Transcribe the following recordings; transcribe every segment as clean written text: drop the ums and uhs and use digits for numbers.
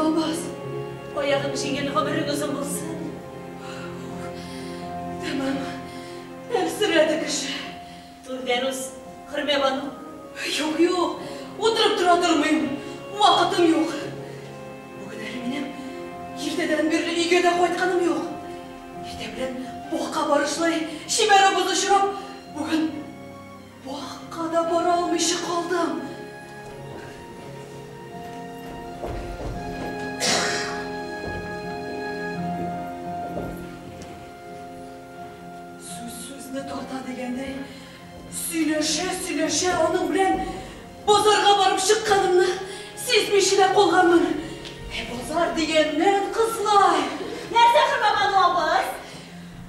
Абыз. Аягың җиңел, гомерең озын булсын. Тәмам. Әлсерәде кеше. Түрдән уз, Хөрмәбану. Юк, юк, утырып тора тормыйм. Вакытым юк. Бүген әле минем иртәдән бирле өйгә дә кайтканым юк. Иртә белән бакка барышлай чибәр абыз очрап, бүген бакка да бара алмыйча калдым. Сүз сүзне тарта дигәндәй, сөйләшә-сөйләшә аның белән базарга барып чыкканымны сизмичә дә калганмын. Ә базар дигәннән, кызлар! Нәрсә, Хөрмәбану абыз?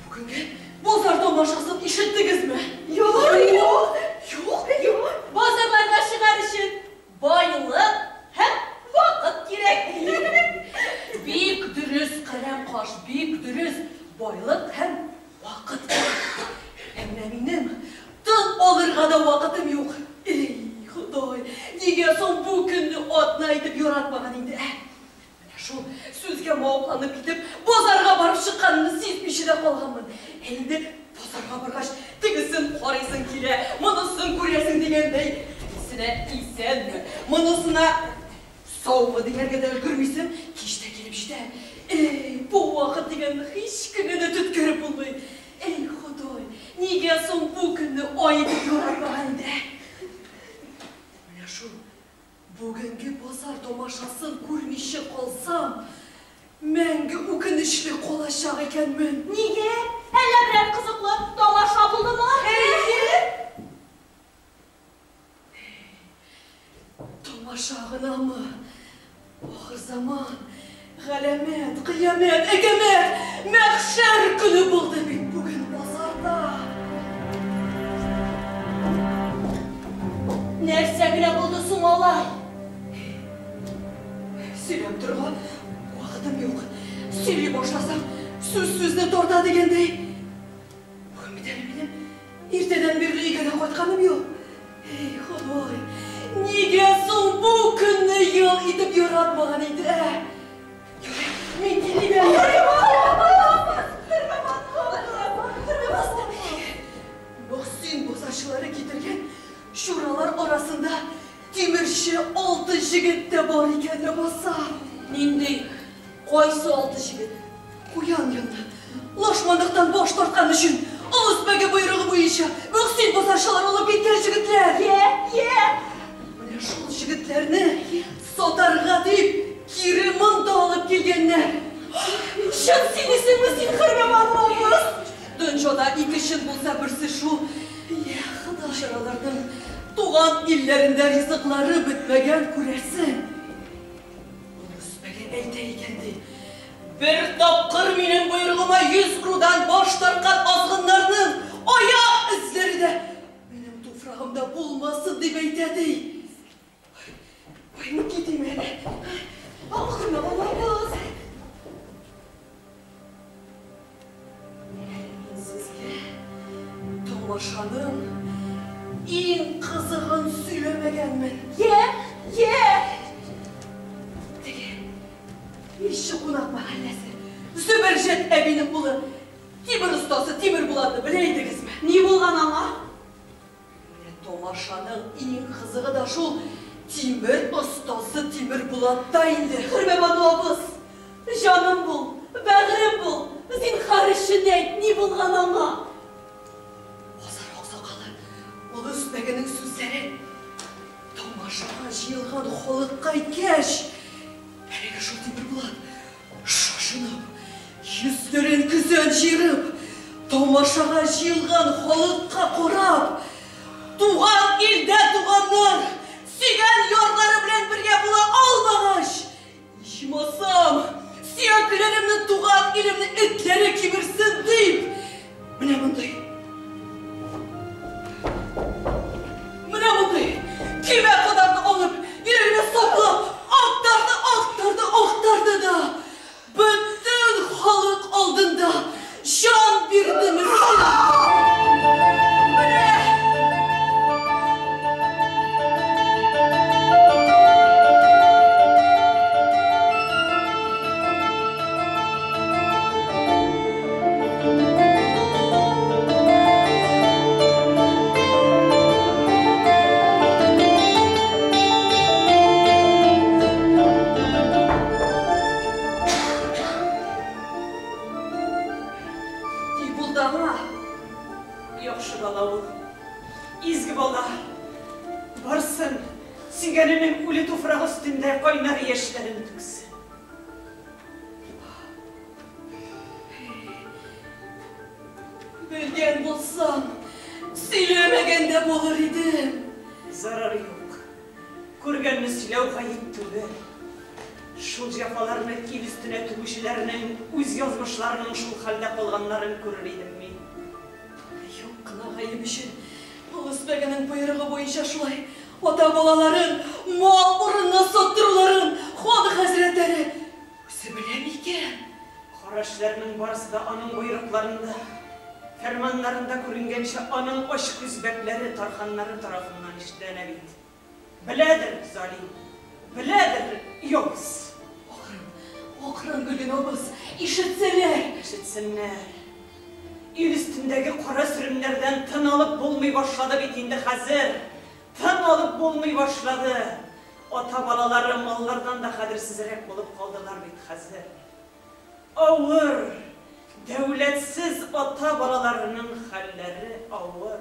Бүгенге базар тамашасын ишеттегезме? Юк, юк, юк, юк. Базарларга чыгар өчен байлык һәм вакыт кирәк. Бик дөрес, каләм каш, бик дөрес. Байлык һәм вакыт кирәк. Ә менә минем тын алырга да вакытым юк. Эй, Ходай, нигә соң бу көнне атна итеп яратмаган инде, ә? Менә шул сүзгә мавыкланып китеп, базарга барып чыкканымны сизмичә дә калганмын. Ә инде базарга баргач, тегесен карыйсың килә, монысын күрәсең дигәндәй, тегесенә исәнме, монысына саумы дияргә дә өлгермисең, кич тә килеп җитә. Эй, бу вакыт дигәнне һич кенә дә төткереп булмый. Эй, Ходай, нигә соң бу көнне ай итеп яратмаган инде, ә? Менә шул бүгенге базар тамашасын күрмичә калсам, мәңге үкенечле калачак икәнмен. Нигә? Әллә берәр кызыклы тамаша булдымы? Әйе! Тамаша гынамы? Ахырзаман, галәмәт, кыямәт, әкәмәт, мәхшәр көне булды бит бүген базарда. Нәрсә генә булды соң алай? Сөйләп торырга вакытым юк. Сөйли башласам, сүз сүзне тарта дигәндәй. Бүген бит әле минем иртәдән бирле өйгә дә кайтканым юк. Эй, Ходай, нигә соң бу көнне ел итеп яратмаган инде, ә? Ярый, мин килим әле. Мөхсин базарчылары китергән чуралар арасында тимерче алты җегет тә бар икән ләбаса. Нинди? Кайсы алты җегет? Куян янына лашманлыктан баш тарткан өчен Олыс бәге боерыгы буенча Мөхсин базарчылары алып киткән җегетләр. Йә, йә! Менә шул җегетләрне сатарга дип кире монда алып килгәннәр. Чын сөйлисеңме син, Хөрмәбану абыз? Дөньяда ике чын булса, берсе шул. Йә, Хода, чараларның туган илләрендә ризыклары бетмәгән, күрәсең. Олыс бәге әйтә икән, ди. Бер тапкыр минем боерыгыма 100 борудан баш тарткан азгыннарның аяк эзләре дә минем туфрагымда булмасын дип әйтә, ди. Ой, мин китим әле. Хөрмәбану абыз. Әле мин сезгә тамашаның иң кызыгын сөйләмәгәнмен. Йә, йә! Теге Мишче кунак мәхәлләсе Зөбәрҗәт әбинең улы тимер остасы Тимер Булатны белә идегезме? Ни булган аңа? Менә тамашаның иң кызыгы да шул тимер остасы Тимер Булатта инде. Хөрмәбану абыз, җаным бул, бәгырем бул, зинһар өчен әйт, ни булган аңа? Базар аксакалы Олыс бәгенең сүзләрен тамашага җыелган халыкка әйткәч, әлеге шул Тимер Булат шашынып, йөзләрен көзән җыерып, тамашага җыелган халыкка карап, туган илдә туганнар, сөйгән ярлары белән бергә була алмагач, ичмасам, сөякләремне туган илемне этләре кимерсен дип, менә мондый. Менә мондый кимә кадарны алып, йөрәгенә саплап, актарды, актарды, актарды да, бөтен халык алдында җан бирде мескен. Менә! бала ул. Изге бала. Барсын, сөйгәненең үле туфрагы өстендә кайнар яшьләрен түксен. Белгән булсам, сөйләмәгән дә булыр идем. Зарары юк. Күргәнне сөйләү гаеп түгел. Шул җәфаларны ил өстенә түгүчеләрнең үз язмышларының шул хәлдә калганнарын күрер идем мин. Юк кына гаеп өчен Олыс бәгенең боерыгы буенча шулай ата балаларын мал урынына саттыруларын хан хәзрәтләре үзе белә микән? Кара эшләрнең барысы да аның боерыкларында, фәрманнарында күренгәнчә аның ачкүз бәкләре, тарханнары тарафыннан эшләнә бит. Беләдер, залим, беләдер, явыз. Акрын, акрын, Гөлгенә абыз, ишетсәләр. Ишетсеннәр. Ил өстендәге кара сөремнәрдән тын алып булмый башлады бит инде хәзер. Тын алып булмый башлады. Ата балалары маллардан да кадерсезрәк булып калдылар бит хәзер. Авыр, дәүләтсез ата балаларының хәлләре авыр.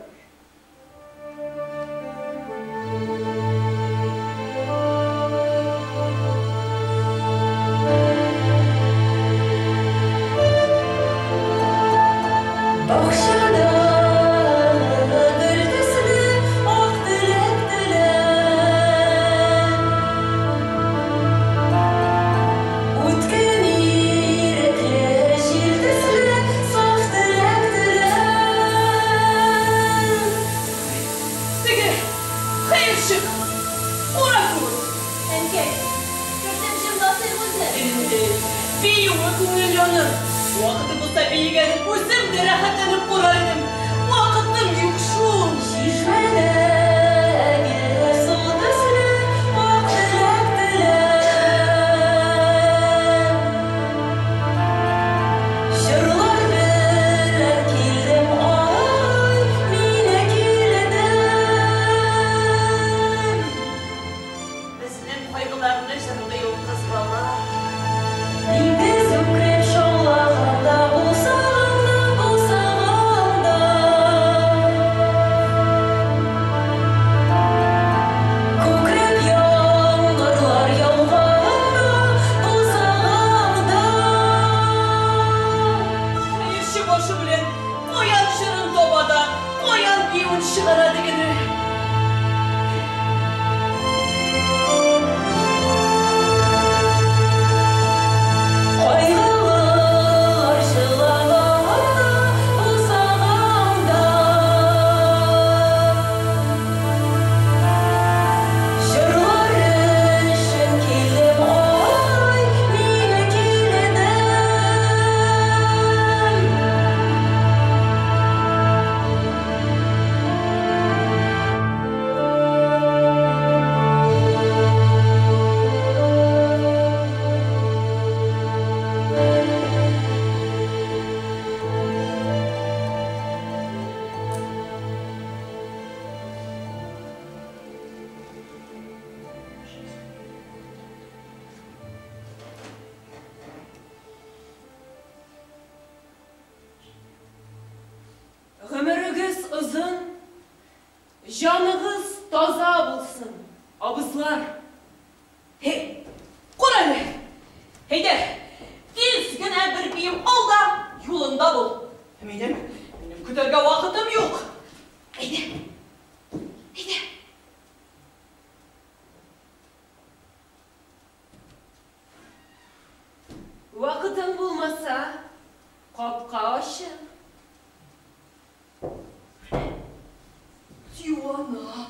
Бакчадагы гөл төсле ак теләк теләп, Үткен ирекле җил төсле саф теләк теләп. Теге, хәерчек, кара күз. Әнкәй, кертеп җырлатыйк үзен. Биюе күңелле аның. Вакыты булса биегәнен үзем дә рәхәтләнеп карар идем. Вакытым юк шул. Чишмәдәге су төсле ак теләк теләп, Җырлар белән килдем, ай, мине килдем. Безнең кайгыларны җырлый ул кыз бала. Диңгез үкреп шаулаганда, булсаганда, булсаганда. Күкрәп яңгырлар яуганда, булсаганда. Хәерче башы белән каян җырын таба да, каян биюен чыгара дигәне. Кайгылар җылаганда, булсаганда. Җырлар өчен килдем, ай, мине килдем. Гомерегез озын, җаныгыз таза булсын, абызлар. Һей, кара әле. Әйдә, тиз генә бер бием ал да юлында бул. Минем, минем көтәргә вакытым юк. Әйдә, әйдә. Вакытың булмаса, капка ачык. Дивана.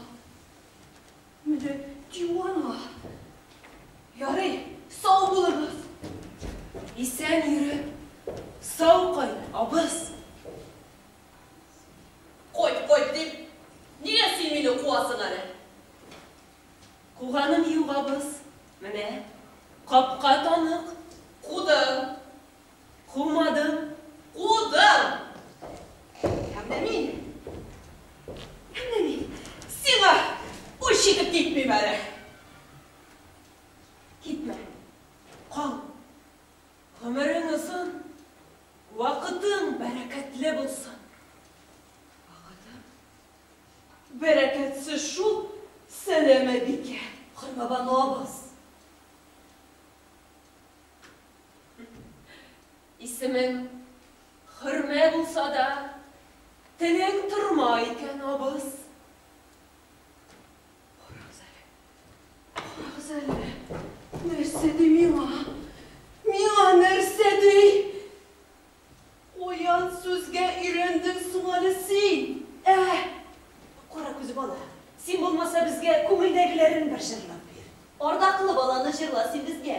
Менә дивана. Ярый, сау булыгыз. Исән йөреп, сау кайт, абыз. Кайт, кайт дип, нигә син мине куасың әле? Куганым юк, абыз. Менә, капка танык. Кудың, Кумадым. кудың. Һәм дә мин, һәм дә мин сиңа үч итеп китмим әле. Китмә. Кал. Гомерең озын, вакытың бәрәкәтле булсын. Вакытым Сәләмәбикә. Хөрмәбану абыз. Исемең Хөрмә булса да, телең торма икән, абыз. Карагыз әле, карагыз әле, нәрсә ди миңа? Миңа нәрсә ди? Каян сүзгә өйрәндең соң әле син, ә? Кара күз бала, син булмаса безгә күңелдәгеләрен бер җырлап бир. Ардаклы баланы җырла син безгә.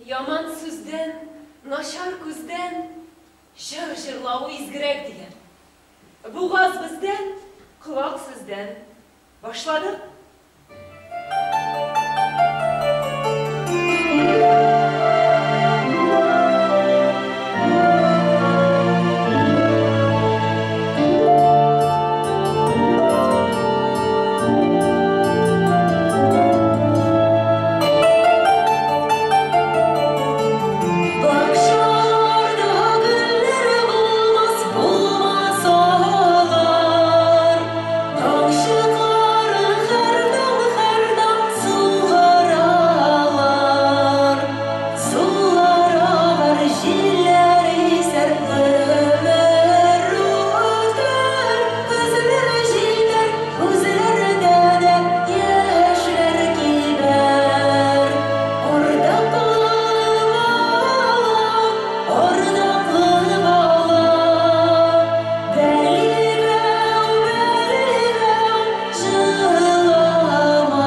Яман сүздән, начар күздән җыр җырлавы изгерәк дигән. Бугаз бездән, колак сездән. Башладык. Бакчаларда гөлләр булмас, булмас алар. Таң чыгары һәрдаң, һәрдаң сугаралар. Сулар агар, җилләр исәр, гомер үтәр. Көзләр җитәр, күзләрдә дә яшьләр кибәр. Ардаклы бала, ардаклы бала, бәлигәү, бәлигәү, җылама.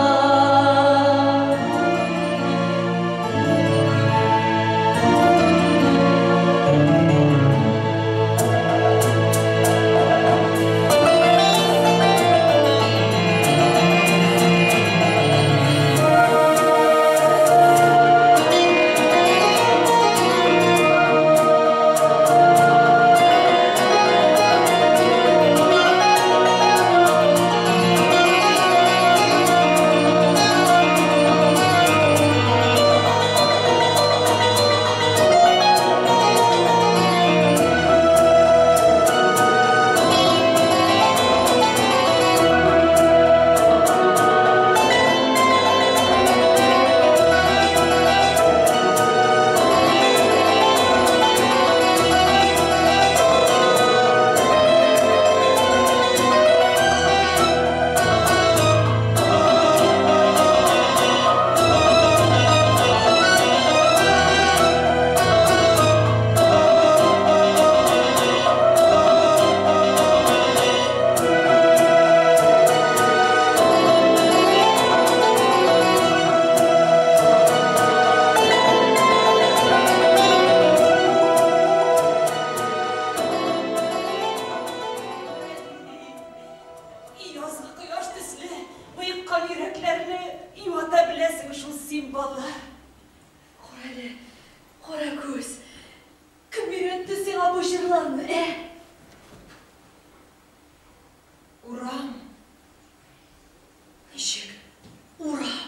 Язгы кояш төсле боеккан йөрәкләрне юата беләсең шул син, бала. Кара әле, кара күз. Кем өйрәтте сиңа бу җырларны, ә? Урам. Ничек? Урам.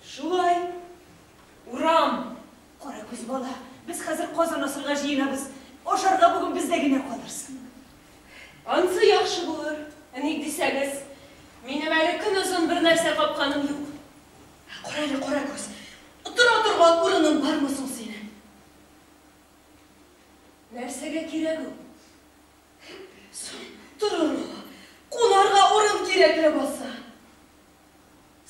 Шулай. Урам. Кара күз бала, без хәзер казан асырга җыенабыз. Ашарга бүген бездә генә калырсың. Ансы яхшы булыр. Ник дисәгез, минем әле көн озын бер нәрсә капканым юк. Кара әле, кара күз. Тора торган урының бармы соң синең? Нәрсәгә кирәк ул? Соң торырга, кунарга урын кирәк ләбаса.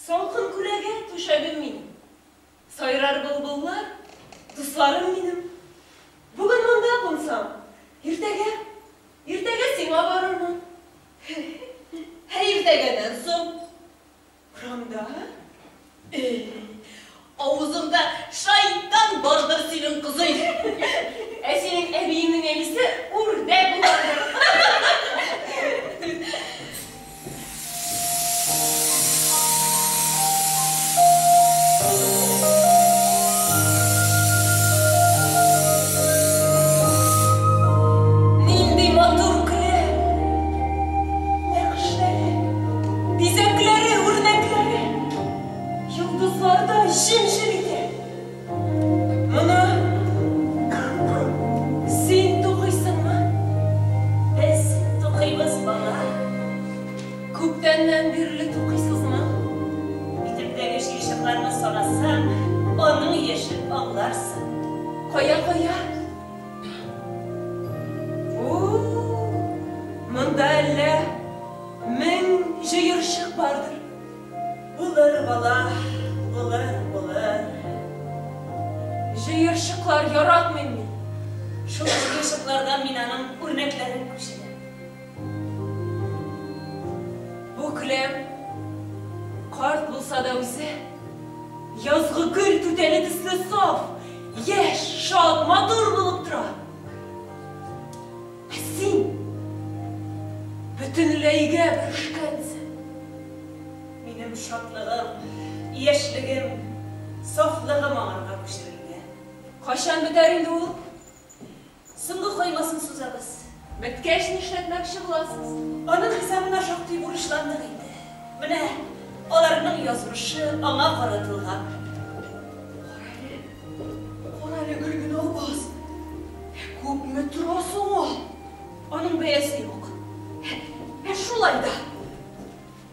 Салкын күләгә түшәгем минем. Сайрар былбыллар, дусларым минем. Бүген монда кунсам, иртәгә, иртәгә сиңа барырмын. Ә иртәгәдән соң? Урамда? Эй, авызыңда шайтан бардыр синең, кызый. Ә синең әбиеңнең әбисе үрдәк буладыр. Нинди матур көлә! Нәкышләре, бизәкләре, үрнәкләре йолдызларда җем-җем итә. Моны син тукыйсыңмы? Без тукыйбыз, бала. Аңласаң, аның яшен аңларсың. Кая, кая? О, монда әллә 1000 җыерчык бардыр. Булыр, бала, булыр, булыр. Җыерчыклар яратмыйм мин. Шул җыерчыклардан мин аның үрнәкләрен күчерәм. Бу келәм карт булса да үзе язгы гөл түтәле төсле саф, яшь, шат, матур булып тора. Ә син бөтенләйгә бөрешкәнсең. Минем шатлыгым, яшьлегем, сафлыгым аңарга күчерелгән. Кайчан бетәр инде ул? Соңгы каймасын сузабыз. Беткәч нишләтмәкче буласыз? Аның хисабына шактый бурычландык инде. Менә аларның язмышы аңа каратылган. Кара әле, кара әле, Гөлгенә абаз. Күпме тора соң ул? Аның бәясе юк. Ә шулай да.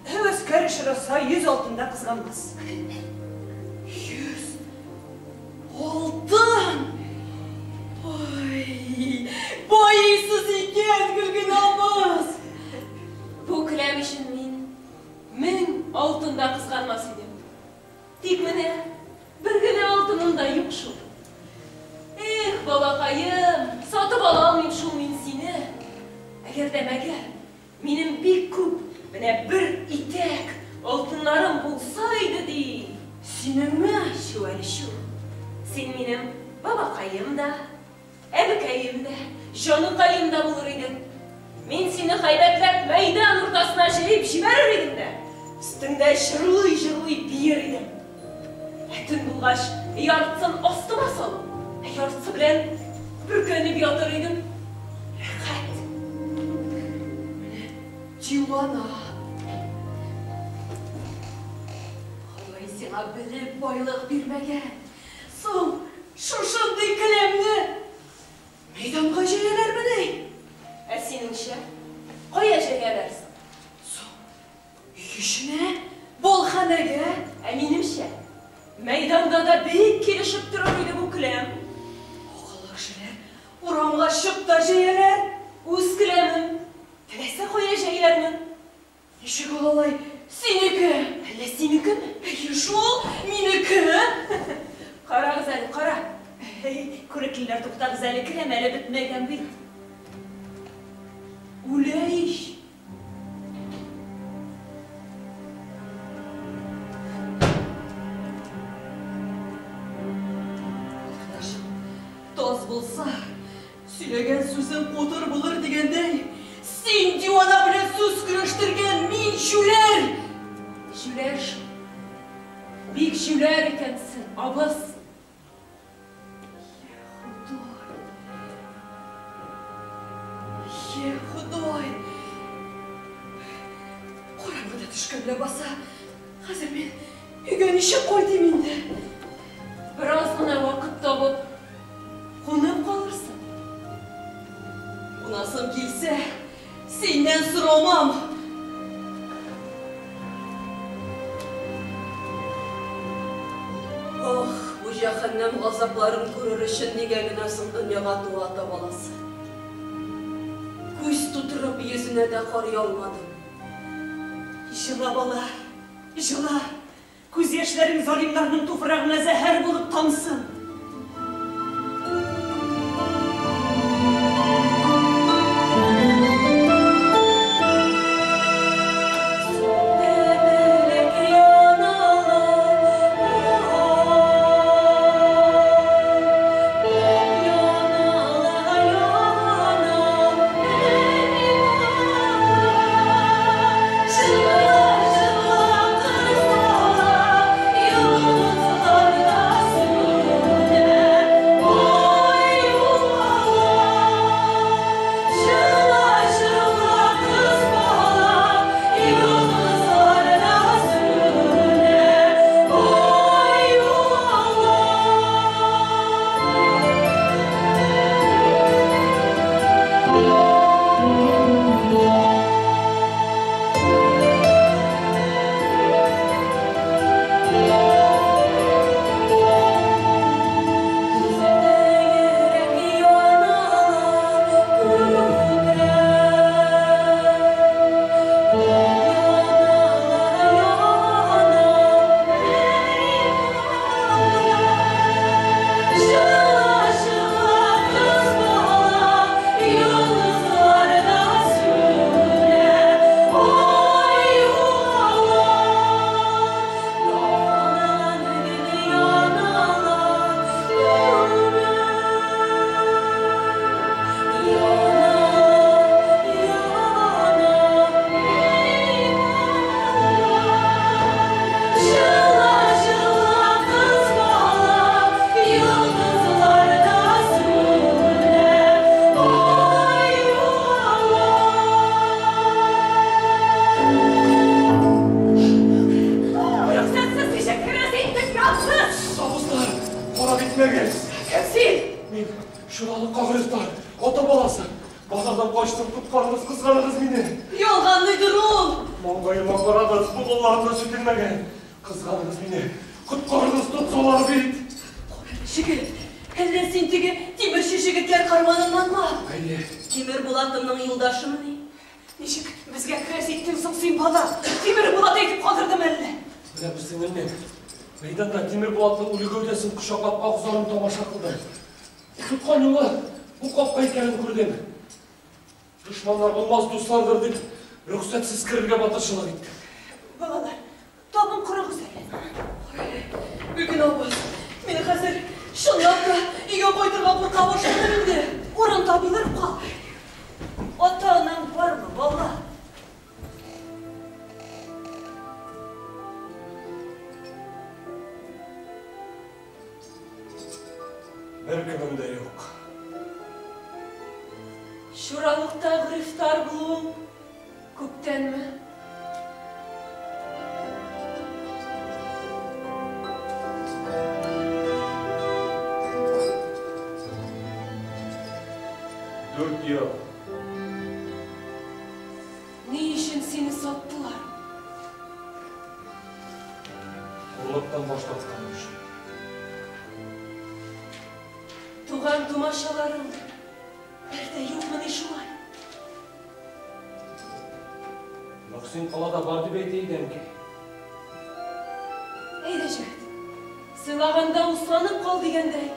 Һәвәскәр очраса 100 алтын да кызганмас. 100 алтын! Ой, байыйсыз икән, Гөлгенә абыз! Бу келәм өчен мин 1000 алтын да кызганмас идем. Тик менә бер генә алтыным да юк шул. Эх, балакаем, сатып ала алмыйм шул мин сине. Әгәр дә мәгәр минем бик күп, менә бер итәк алтыннарым булса иде ди. Синеңме? Чү әле, чү. Син минем бабакаем да, әбекәем дә, җаныкаем да булыр идең. Мин сине хәйбәтләп мәйдан уртасына җәеп җибәрер идем дә, өстеңдә җырлый-җырлый биер идем. Ә төн булгач, яртысын астыма салып, ә яртысы белән бөркәнеп ятыр идем. Рәхәт. Менә дивана. Ходай сиңа белеп байлык бирмәгән. Соң шушындый келәмне мәйданга җәяләрмени? Ә синеңчә, кая җәяләр соң? Соң, өй эченә, балханәгә. Ә минемчә, мәйданда да бик килешеп торыр иде бу келәм. Акыллы кешеләр урамга чыгып та җәяләр. Үз келәмем, теләсә кая җәярмен. Ничек ул алай синеке? Әллә синекеме? Әйе шул, минеке. Карагыз әле, кара. Әй, күреклеләр, туктагыз әле, келәм әле бетмәгән бит. Үлә ич. Кордашым, таз булса, сөйләгән сүзең кутыр булыр дигәндәй, син дивана белән сүз көрәштергән, мин җүләр. Җүләр шул. Бик җүләр икәнсең, абыз. Йә Ходай! Караңгы да төшкән ләбаса. Хәзер мин өйгә ничек кайтыйм инде? Бераз гына вакыт табып, кунып калырсың. Кунасым килсә, синнән сорамам. Ох, бу җәһәннәм газапларын күрер өчен нигә генә соң дөньяга туа ата баласы? Күз тутырып йөзенә дә карый алмадым. Җыла, бала, җыла. Күз яшьләрең залимнарның туфрагына зәһәр булып тамсын. Yıldızlar da итмәгез. Кем син? Мин Чуралыкка грифтар, ата баласы. Базардан качтым, коткарыгыз, кызганыгыз мине. Ялганлыйдыр ул. Маңгаема карагыз, бугынларым да сүтелмәгән. Кызганыгыз мине, коткарыгыз, тотсалар бит. Җегет, әллә син теге тимерче җегетләр кәрваныннанмы? Әйе. Тимер Булатымның юлдашымыни? Ничек безгә керәсе иттең соң син, бала? Тимер Булат әйтеп калдырдым әллә? Менә бу сеңелнең мәйданда Тимер Булатның үле гәүдәсен кочаклап агызарын тамаша кылдым. Тоткан юлы бу капка икәнен күрдем. Дошманнар булмас дуслардыр дип, рөхсәтсез керергә батырчылык иттем. Балалар, табын корыгыз әле. Гөлгенә апа, мин хәзер чынлап та өйгә кайтырга курка башладым инде. Урын табылыр кал. Ата-анаң бармы, бала? Беркемем дә юк. Чуралыкта грифтар булуың күптәнме? Дүрт ел. Ни өчен сине саттылар? Хурлыктан баш тарткан өчен. Туган тумачаларың бер дә юкмыни шулай? Мөхсин калада бар дип әйтә иде әнкәй. Әйдә, җегет, сыйлаганда усланып кал дигәндәй,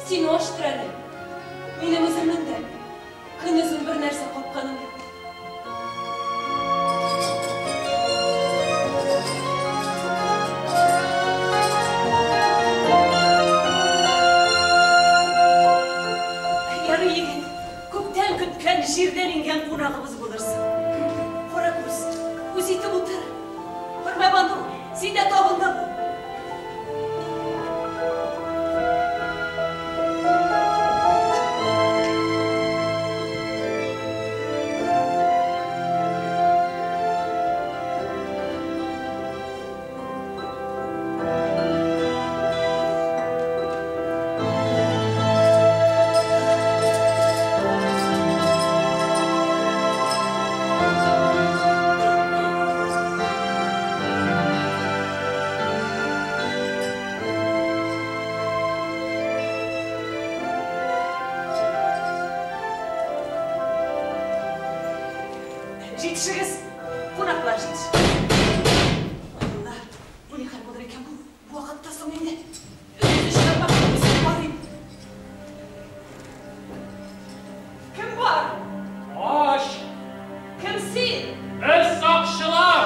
син аштыр әле. Минем үземнең дә көнозын бер нәрсә капканым юк. Ярый, егет, күптән көткән җирдән иңгән кунагыбыз булырсың. Каракүз, үз итеп утыр. Хөрмәбану, син дә табында бул. Җитешегез, кунаклар, җитеш. Алла, бу ни хәл булыр икән бу? Бу вакытта соң инде. Үземне чыгармак үзем барыйм. Кем бар? Ач! Кем син? Без сакчылар!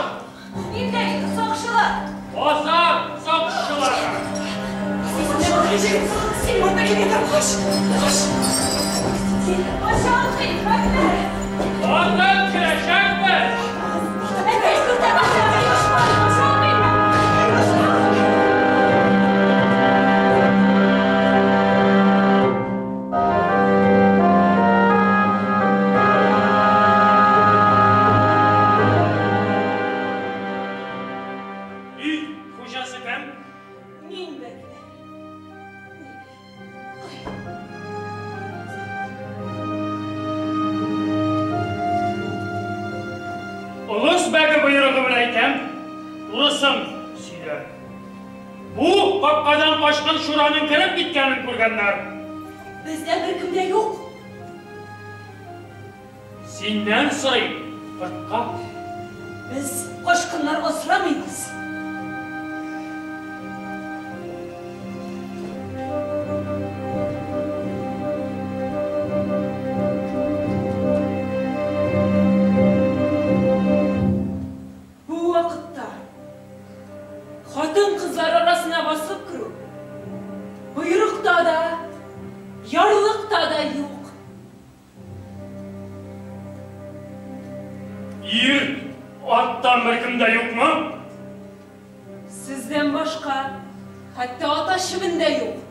Ниндәй сакчылар? Базар сакчылары! Син монда килгәндә кач! Кач! Башалкый, бәкләр! Батып керәчәкбез! Әкәй, күртә башалкый, башалкый! Өй хуҗасы кем? Мин бәкләр. Олыс бәге боерыгы белән әйтәм, турысын сөйлә. Бу капкадан качкан Шураның кереп киткәнен күргәннәр. Бездә беркем дә юк. Синнән сорыйм, кортка. Без качкыннар асрамыйбыз. Бу вакытта хатын-кызлар арасына басып керү боерыкта да, ярлыкта да юк. Ир аттан беркем дә юкмы? Сездән башка хәтта ата чебен дә юк.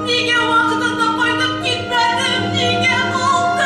Нигә вакытында кайтып китмәдем? Нигә калдым?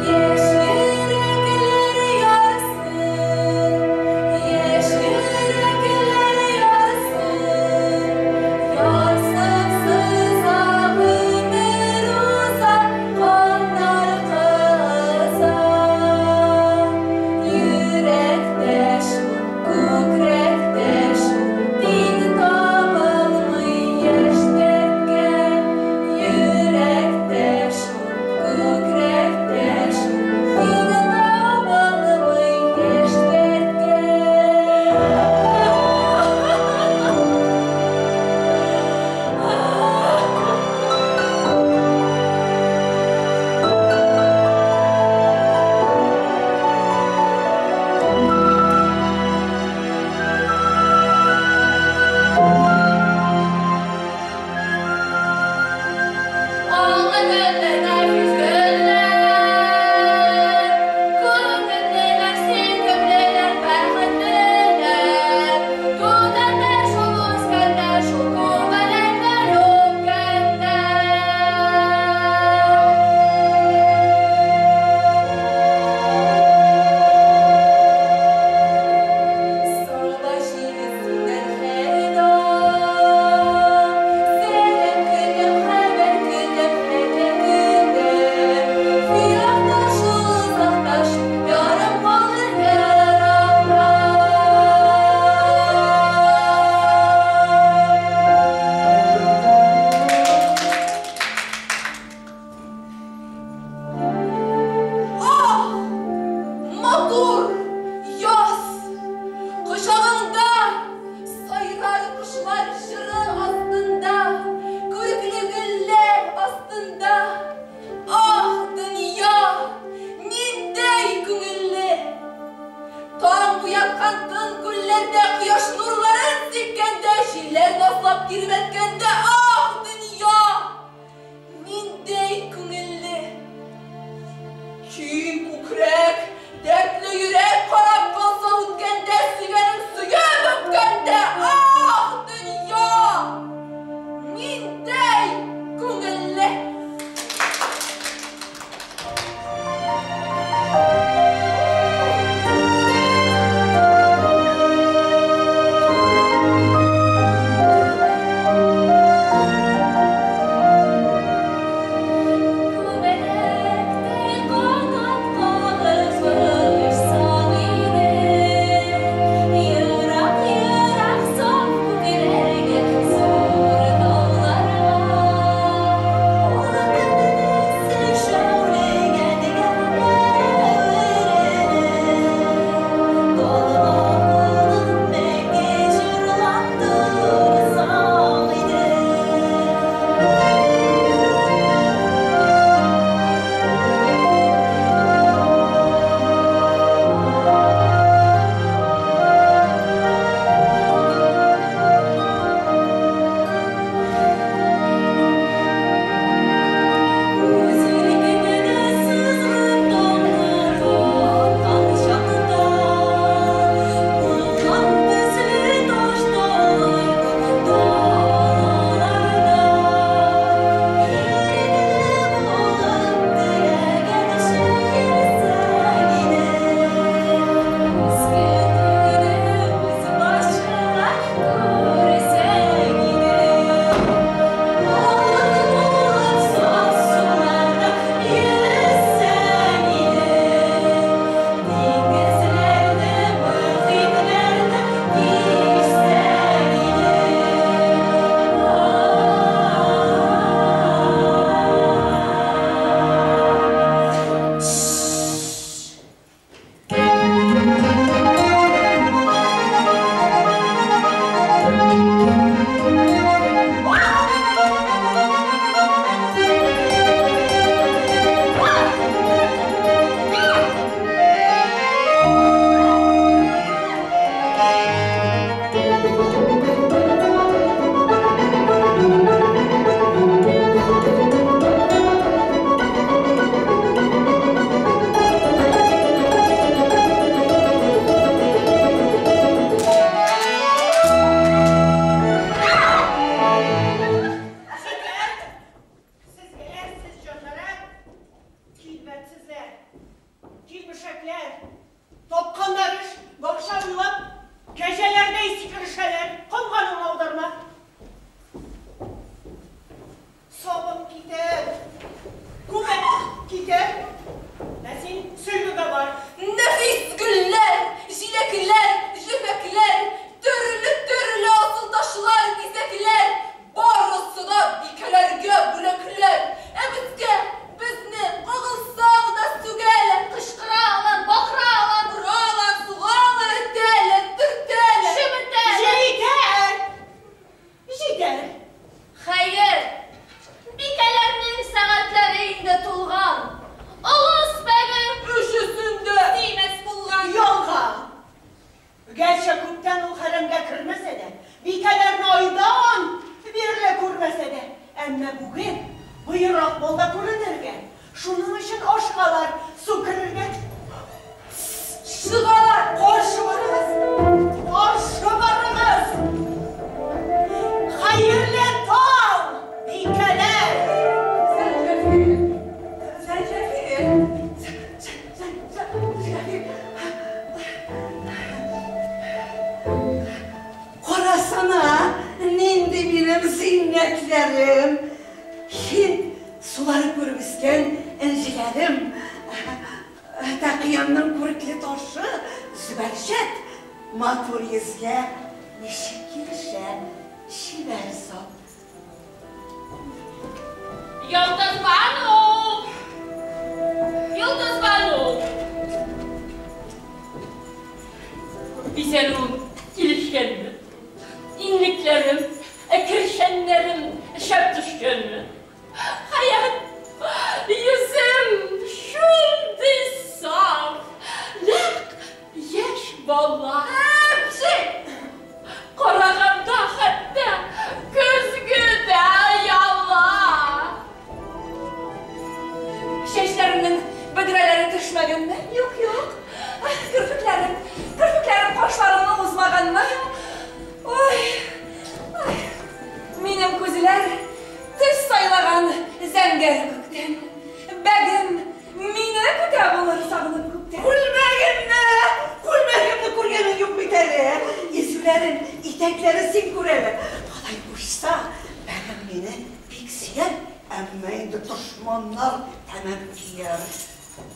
Яшь йөрәкләр ярсын, яшь йөрәкләр ярсын, ярсып сыза гомер уза, каннар кыза. Йөрәктә шул, күкрәктә шул, тиң табылмый яшь дәрткә. Йөрәктә шул, күкрәктә шул, тиң табылмый яшь дәрткә. Алны гөлләр, нәфис гөлләр, Күңеллеләр, сөйкемлеләр, бәхетлеләр. Түтәлдә шул үскәндә, шул күбәләкләр үпкәндә. Сарыла җиле синнән һәрдам, Сәлам көтәм, хәбәр көтәм, хәтер көтәм. Фиракта шул, озакта шул, ярым калыр еракта. Ах, матур яз! Кочагыңда сайрар кошлар җыры астында, күрекле гөлләр астында. Ах, дөнья, ниндәй күңелле! Таң уяткан тын күлләрдә кояш нурларын сипкәндә, җилләр назлап тирбәткәндә, ах, дөнья, ниндәй күңелле! Киң күкрәк, дәртле йөрәк карап калса үткәндә, сөйгәнем сөеп үпкәндә, ах, дөнья, ниндәй күңелле! Минем зиннәтләрем, Һинд сулары күреп үскән энҗеләрем, Тәкыямның күрекле ташы, зөбәрҗәт, матур йөзгә ничек килешә чибәр зат. Йолдызбану! Йолдызбану! Бизәнүем килешкәнме? Иннекләрем, кершәннәрем шәп төшкәнме? Хәят, йөзем шундый саф, нәкъ яшь бала. Әпчи! Караганда хәтта көзге дә ояла. Чәчләремнең бөдрәләре төшмәгәнме? Юк, юк. Керфекләрем, керфекләрем кашларымны узмаганмы? Ой, ой. Минем күзләр төс сайлаган зәңгәр күктән. Бәгем мине көтә булыр сагынып күптән. Күлмәгемне, күлмәгемне күргәнең юк бит әле. Изүләрен, итәкләрен син күр әле. Алай кушса, бәгем мине бик сөяр, әмма инде дошманнар тәмам көяр.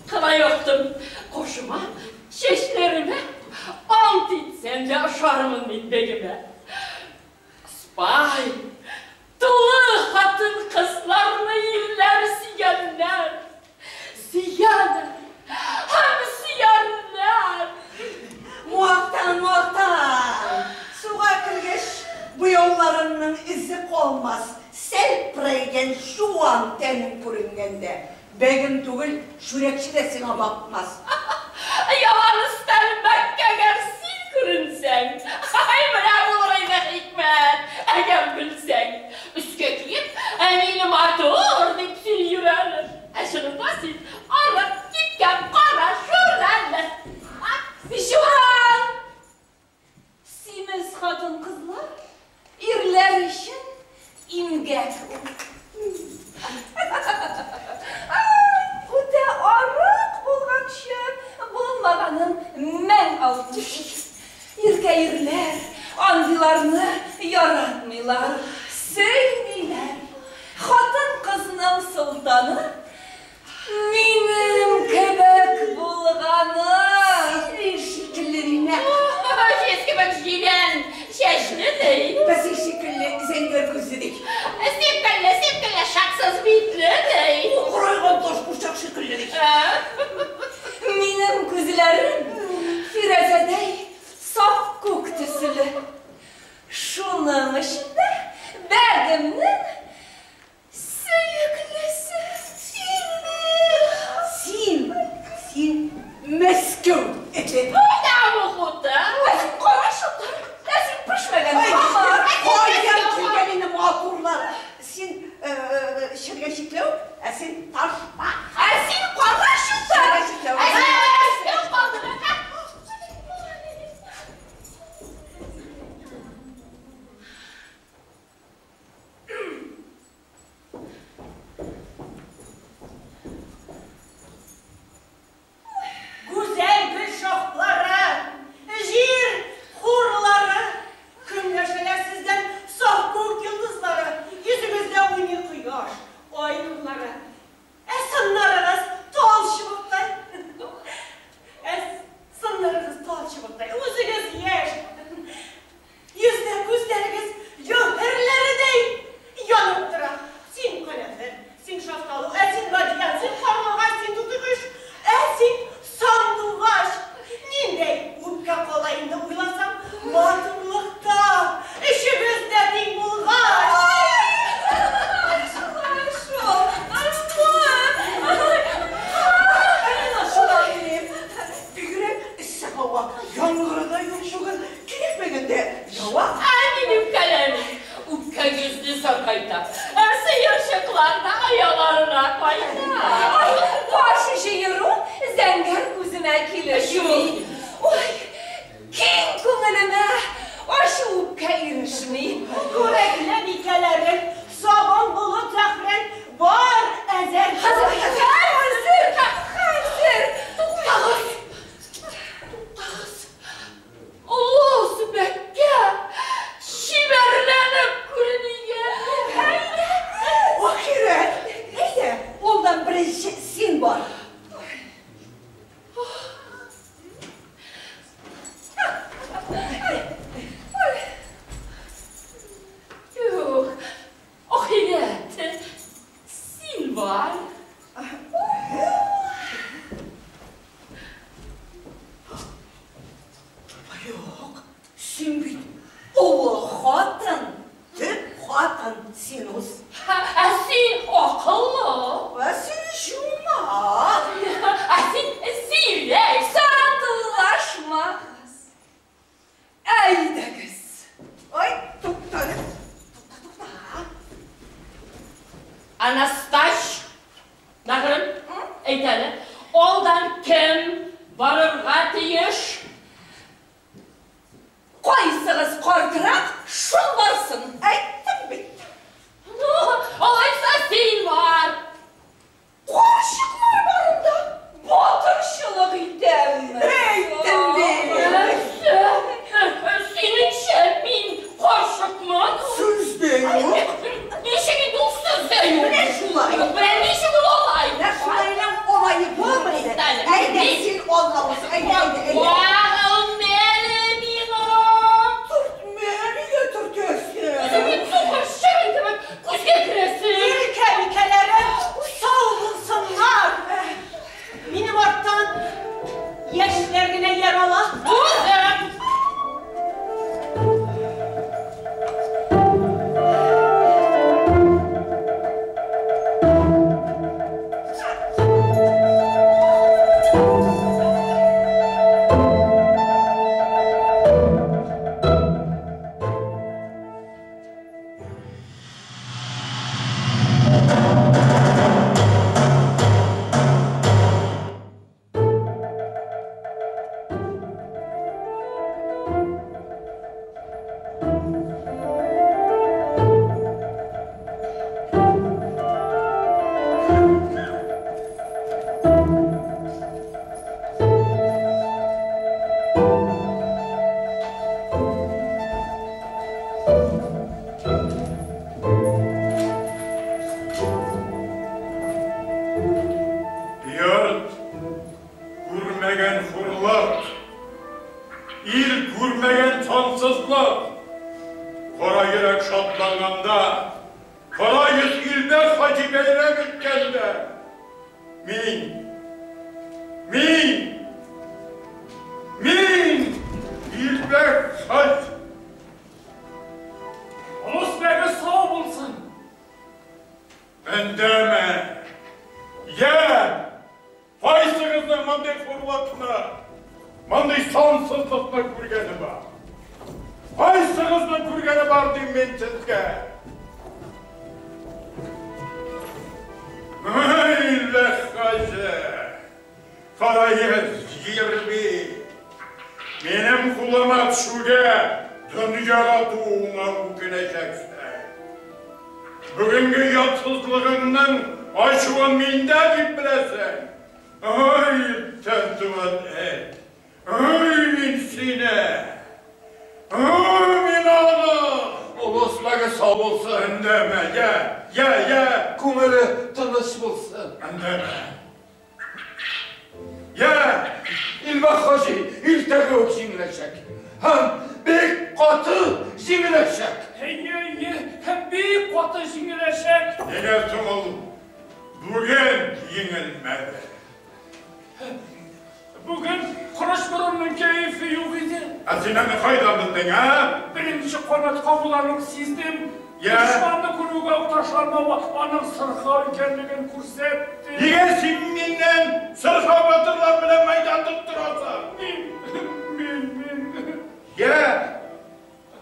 Кына яктым кошыма, чәчләремә, ант итсәм дә ошармын мин бәгемә. Спай, тулы хатын-кызларны ирләр сөйгәннәр, сөяләр һәм сөярләр. Мактан, мактан! Суга кергәч, буяуларыңның эзе калмас, сәлперәйгән чуан тәнең күренгәндә, бәгем түгел, чүрәкче дә сиңа бакмас. Ялан өстәл Мәккәгә син күренсәң, ай, менә булыр иде хикмәт, әгәр белсәң. Өскә киеп, ә мине матур дип син йөрәлер. Ә чынында син арык кипкән кара шүрәле. Җуан! Симез хатын-кызлар ирләр өчен имгәк ул. Үтә арык булганчы, булмаганын мең алтмыш. Иркә ирләр андыйларны яратмыйлар, сөймиләр. Хатын-кызның солтаны минем кебек булганы. Сине шикелле нәкъ. Җиз кебек җилән чәчле ди. Песи шикелле зәңгәр күзле ди. Сипкелле, сипкелле шаксыз битле ди. Курайган таш курчак шикелле ди. Минем күзләрем фирәзәдәй саф күк төсле. Шуның өчен дә бәгемнең сөеклесе. Син, син Мәскәү эте. Кайда бу хуты? Ә син кара шытыр, ә син пешмәгән камыр. Каян килгән инде матурлар? Син чергән чикләү, ә син ташбак. Ә син кара шытыр. Чергән чикләү. Ә син Мәскәү калды. Гүзәл гөл шаһлары, җир хурлары, көнләшәләр сездән саф күк йолдызлары, йөзегездә уйный кояш, ай нурлары. Ә сыннарыгыз тал чыбыктай. Ә сыннарыгыз тал чыбыктай, үзегез яшь. Йөздә күзләрегез җәүһәрләредәй янып тора. Син канәфер, син шафталы, ә син бадьян, син карлыгач, син тутыгыш, ә син сандугач. Ниндәй үпкә кала инде уйласаң, матурлыкта өчебез дә тиң булгач. Бигрәк эссе һава, яңгыры да юк бүген. Кирәкмәгәндә ява. Ә минем кәләмем үпкәгезне саркайта. Ә сыерчыклар да ояларына кайта. Ай, баш җыеру зәңгәр күземә килешми. Ой, киң күңелемә ачу үпкә ирешми. Күрекле бикәләрем, сабын болыт зәхрән, бар әзер. Хәзер, хәзер, хәзер. Туктагыз! Туктагыз! Олы Мәккә чибәрләнеп күренә. Син бит олы хатын, төп хатын син уз. Ә син акыллы. Ә син жумарт. Ә син зирәк. Сатулашмагыз. Әйдәгез. Ой, тукта әле. Тукта, тукта. Анасташ, бәгырем, әйт әле, алдан кем барырга тиеш? Кайсыгыз картрак, шул барсын. Әйттем бит. Ну, алайса син бар. Карчыклар барында батырчылык итәмме? Әйттем бит. Синеңчә мин карчыкмын? Сүз дә юк. Ничек инде ул сүз дә юк? Менә шулай. Менә ничек ул алай? Менә шулайның алае булмый. Әйдә, син алга уз. Әйдә, әйдә, әйдә. Вагылмәле миңа. Төртмә, нигә төртәсең? Үзең бит сукыр чебен кебек күзгә керәсең. Иркә бикәләрем сау булсыннар. Минем арттан яшьләр генә яр ала. Үзем. Йорт күрмәгән хурлык, ил күрмәгән сансызлык. Кара йөрәк шатланганда, кара йөз илдә хаҗи бәйрәм иткәндә, мин, мин, мин Илбәк хаҗ. Олыс бәге сау булсын. Әндәмә. Йә, кайсыгызның мондый хурлыкны, мондый сансызлыкны күргәне бар? Кайсыгызның күргәне бар дим мин сезгә? Ай, хаҗи, кара йөз җирби. Минем кулыма төшүгә дөньяга тууыңа үкенәчәксең. Бүгенге ятсызлыгыңның ачуын миндә дип беләсең. Ай, иттән туган эт. Ай, мин сине. Ай, мин аны. Олыс бәге сау булсын. Әндәмә, йә, йә, йә. Күңеле тыныч булсын. Әндәмә. Йә, Илбәк хаҗи иртәгә үк җиңеләчәк. Һәм бик каты җиңеләчәк. Әйе, әйе, һәм бик каты җиңеләчәк. Нигә соң ул бүген җиңелмәде? Бүген корыч борынның кәефе юк иде. Ә син аны кайдан белдең, ә? Беренче канат кагуларын сиздем. Йә. Дошманны күрүгә үк ташланмавы аның сырхау икәнлеген күрсәтте. Нигә син миннән сырхау батырлар белән мәйдан тоттырасың? Мин, мин, мин. Йә,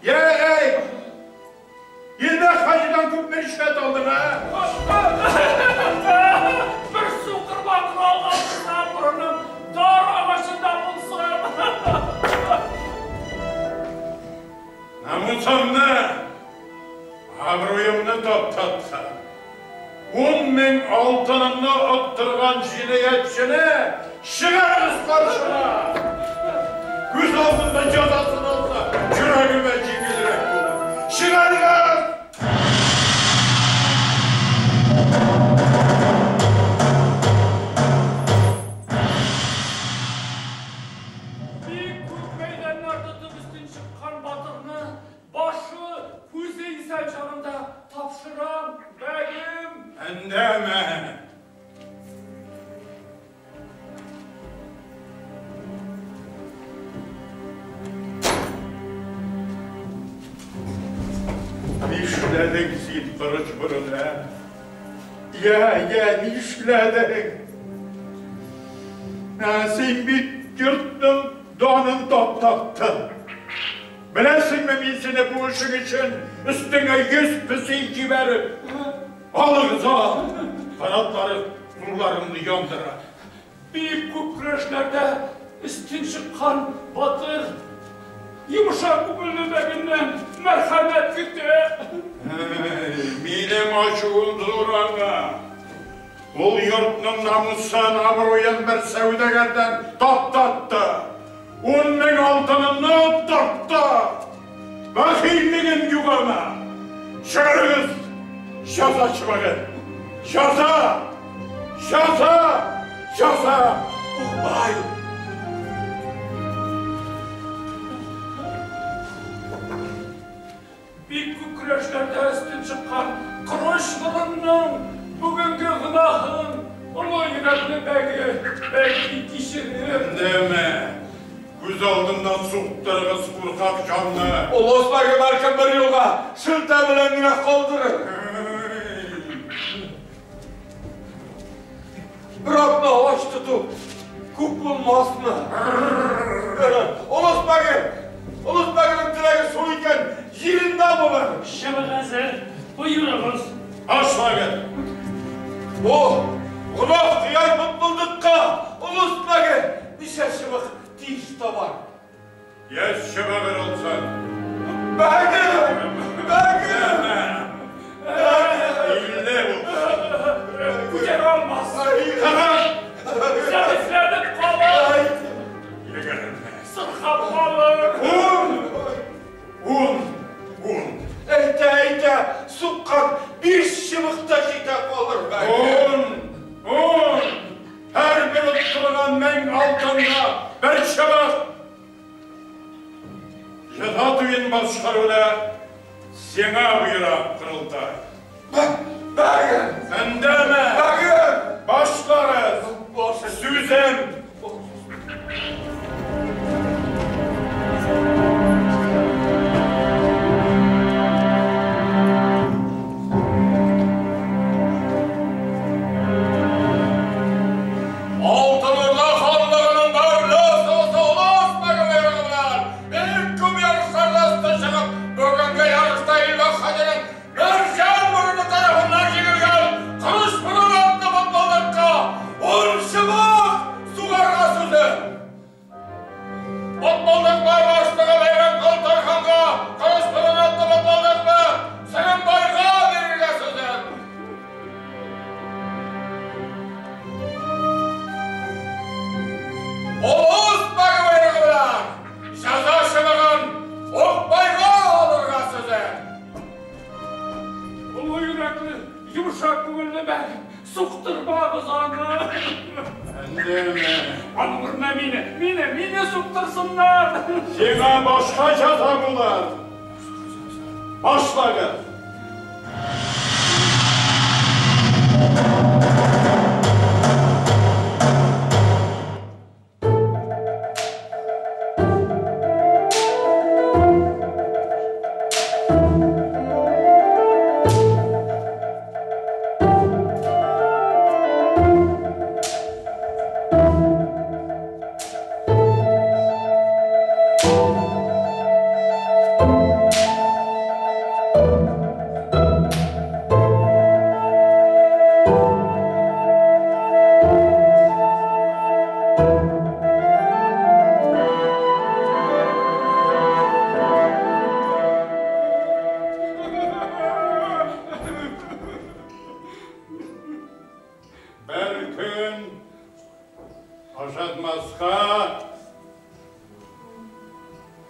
йә, әй! Илбәк хаҗидан күпме ришвәт алдың, ә? Бер сукыр батыр алган булса, борыным дар агачында булсын. Намусымны, абруемны таптаткан, 10 мең алтынымны оттырган җинаятьчене чыгарыгыз каршыма! Күз алдында җәзасын алса, йөрәгемә җиңелрәк булыр. Чыгарыгыз! Бик күп мәйданнар тотып өстен чыккан батырны башы, күзе исән чагында тапшырам, бәгем. Әндәмә! Нишләдең син, корыч борын, ә? Я, я, нишләдең? Ә, син бит йортның данын таптаттың. Беләсеңме, мин сине бу эшең өчен өстеңә 100 песи җибәреп, алыгыз, ал! Канатлары кулларыңны яндыра. Бик күп көрәшләрдә өстен чыккан батыр, йомшак күңелле бәгеннән мәрхәмәт көтә. Минем ачуым зур аңа. Ул йортның намусын, абруен бер сәүдәгәрдән таптатты. 10 мең алтынымны оттыртты. Бәхиллегем юк аңа. Чыгарыгыз, җәза чыбыгын. Җәза! Җәза! Җәза! Укбай! Бик күп көрәшләрдә өстен чыккан корыч борынның бүгенге гөнаһын олы йөрәкле бәге бәлки кичерер. Үндәмә! Күз алдымнан суктырыгыз куркак җанны. Олыс бәге бәлкем бер юлга шелтә белән генә калдырыр. Бер атна ач тоту күп булмасмы? Олыс бәге! Олыс бәгенең теләге шул икән, җирендә булыр. Чыбык әзер, боерыгыз. Башлагыз. Бу гөнаһ тияр бытбылдыкка олыс бәге ничә чыбык тиеш табар? 100 чыбыгын алсын. Бәге! Бәге! 50 булсын. Күтәрә алмас. 40! Зәгыйфьләнеп калыр. 20. Сырхап калыр. 10! 10! 10! Әйтә, әйтә, суккан 5 чыбык та җитә калыр, бәге. 10! 10! Һәрбер оттырган 1000 алтынга бер чыбык! Җәза туен башкаруны сиңа боера, Корылтай. Бәге! Өндәмә! Бәге! Башларыз! Сүзем! Алтын Урда ханлыгының барлы сосы Олыс бәге боерыгы белән бик күп ярышларда өстен чыгып, бүгенге ярышта Илбак хаҗиның Мәрҗән борыны тарафыннан җиңелгән Корыч борын атлы бытбылдыкка 10 чыбык сугарга сүзе. Бытбылдыклар башлыгы Бәйрәмкол Тарханга Корыч борын атлы бытбылдыкны Сырымбайга бирергә сүзе. Олыс бәге боерыгы белән җәза чыбыгын Укбайга алырга сүзе. Олы йөрәкле, йомшак күңелле бәг, суктырмагыз аны. Өндәмә! Аның урынына мине, мине, мине суктырсыннар. Сиңа башка җәза булыр. Башлагыз! Бер көн ашатмаска,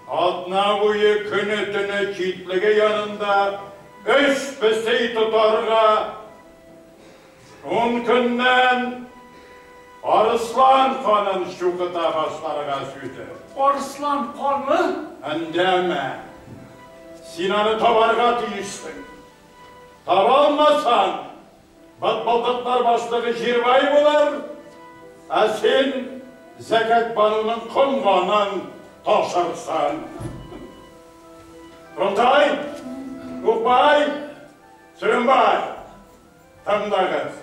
атна буе көне-төне читлеге янында 3 песи тотарга, 10 көннән арыслан канын чукыта башларга сүзе. Арыслан каны? Өндәмә! Син аны табарга тиешсең. Таба алмасаң, бытбылдыклар башлыгы Җирбай булыр, ә син Зәкәт бануның комганын ташырсың. Корылтай! Укбай! Сөрембай, тыңлагыз.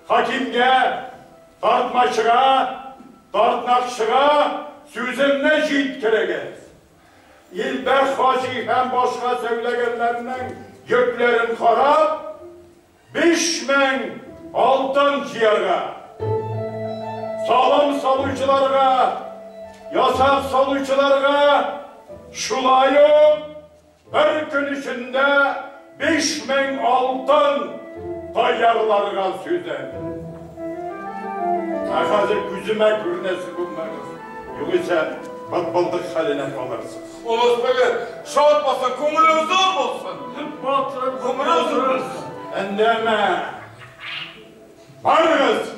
Хакимгә, тартмачыга, тартнакчыга сүземне җиткерегез. Илбәк хаҗи һәм башка сәүдәгәрләрнең йөкләрен карап, 5000 алтын җыярга. Салым салучыларга, ясак салучыларга шулай ук бер көн эчендә 5000 алтын таярларга сүзем. Ә хәзер күземә күренәсе булмагыз. Югыйсә бытбылдык хәленә калырсыз. Олыс бәге, шат булсын, күңеле озын булсын. Батыр, Гомере озын булсын. Эндәмә. Барыгыз!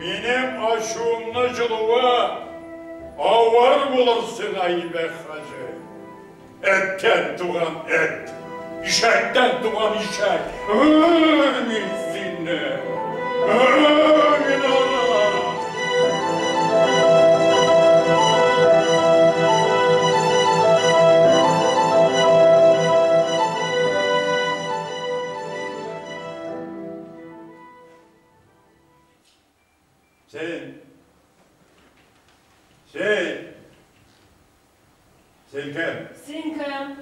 Минем ачуымны җылуы авыр булыр сиңа, Илбәк хаҗи. Эттән туган эт, ишәктән туган ишәк. Мин сине. Мин аны. Син. Син. Син кем? Син кем?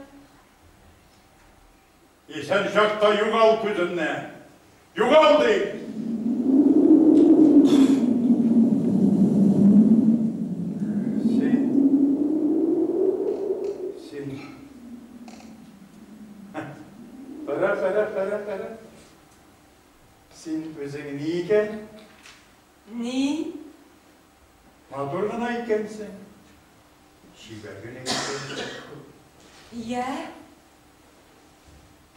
Исән чакта югал күземнән. Югал дим! Син. Син. Кара, кара, кара, кара. Син үзең ни икән? Ни? Матур гына икәнсең. Чибәр генә икәнсең. Я?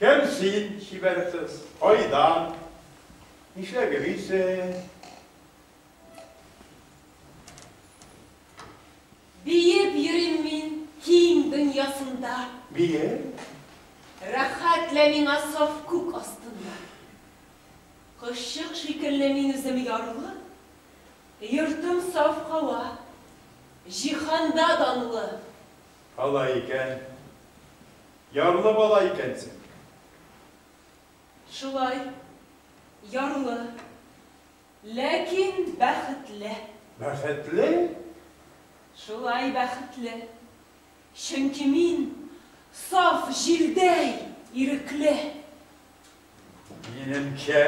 Кем син, чибәр кыз? Кайдан? Нишләп йөрисең? Биеп йөрим мин киң дөньясында. Биеп? Рәхәт лә миңа саф күк астында. Кошчык шикелле мин үзем ярлы, йортым саф һава, җиһанда данлы. Алай икән. Ярлы бала икәнсең. Шулай, ярлы, ләкин бәхетле. Бәхетле? Шулай бәхетле. Чөнки мин саф җилдәй ирекле. Минемчә,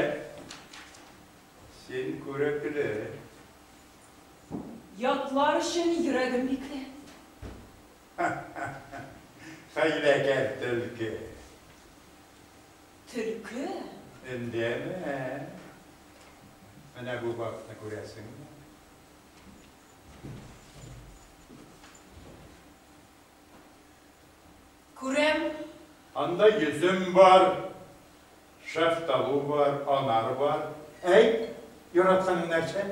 син күрекле. Ятлар өчен йөрәгем бикле. Хәйләкәр төлке. Төлке? Эндәмә. Менә бу бакны күрәсеңме? Күрәм. Анда йөзем бар, шәфталу бар, анар бар. Әйт, яратканың нәрсә?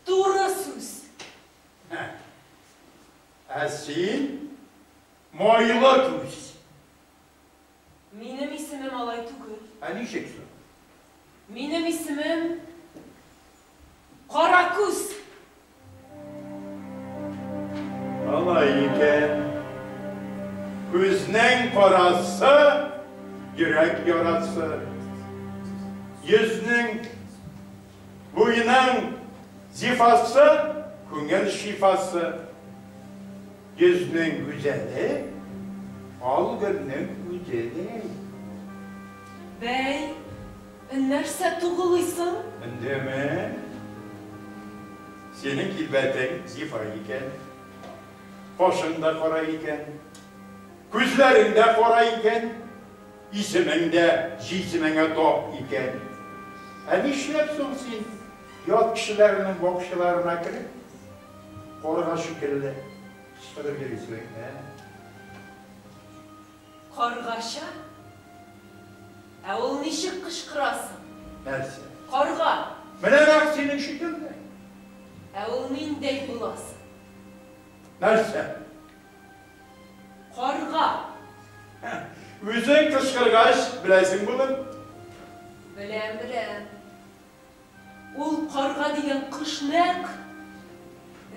Туры сүз. Ә син майлы күз. Минем исемем алай түгел. Ә ничек соң? Минем исемем Каракүз. Алай икән. Күзнең карасы, йөрәк ярасы. Йөзнең, буйның зифасы, күңел шифасы. Йөзнең гүзәле, ал гөлнең үзе. Бәй, нәрсә тугылыйсың? Үндәмә. Синең килбәтең зифа икән. Кашың да кара икән. Күзләрең дә кара икән. Исемең дә җисемеңә тап икән. Ә нишләп соң син ят кешеләрнең бакчаларына кереп, карга шикелле кычкырып йөрисең, ә? Каргача? Ә ул ничек кычкыра соң? Нәрсә? Карга. Менә нәкъ синең шикелле. Ә ул ниндәй була соң? Нәрсә? Карга. Үзең кычкыргач, беләсең булыр. Беләм, беләм. Ул карга дигән кош нәкъ,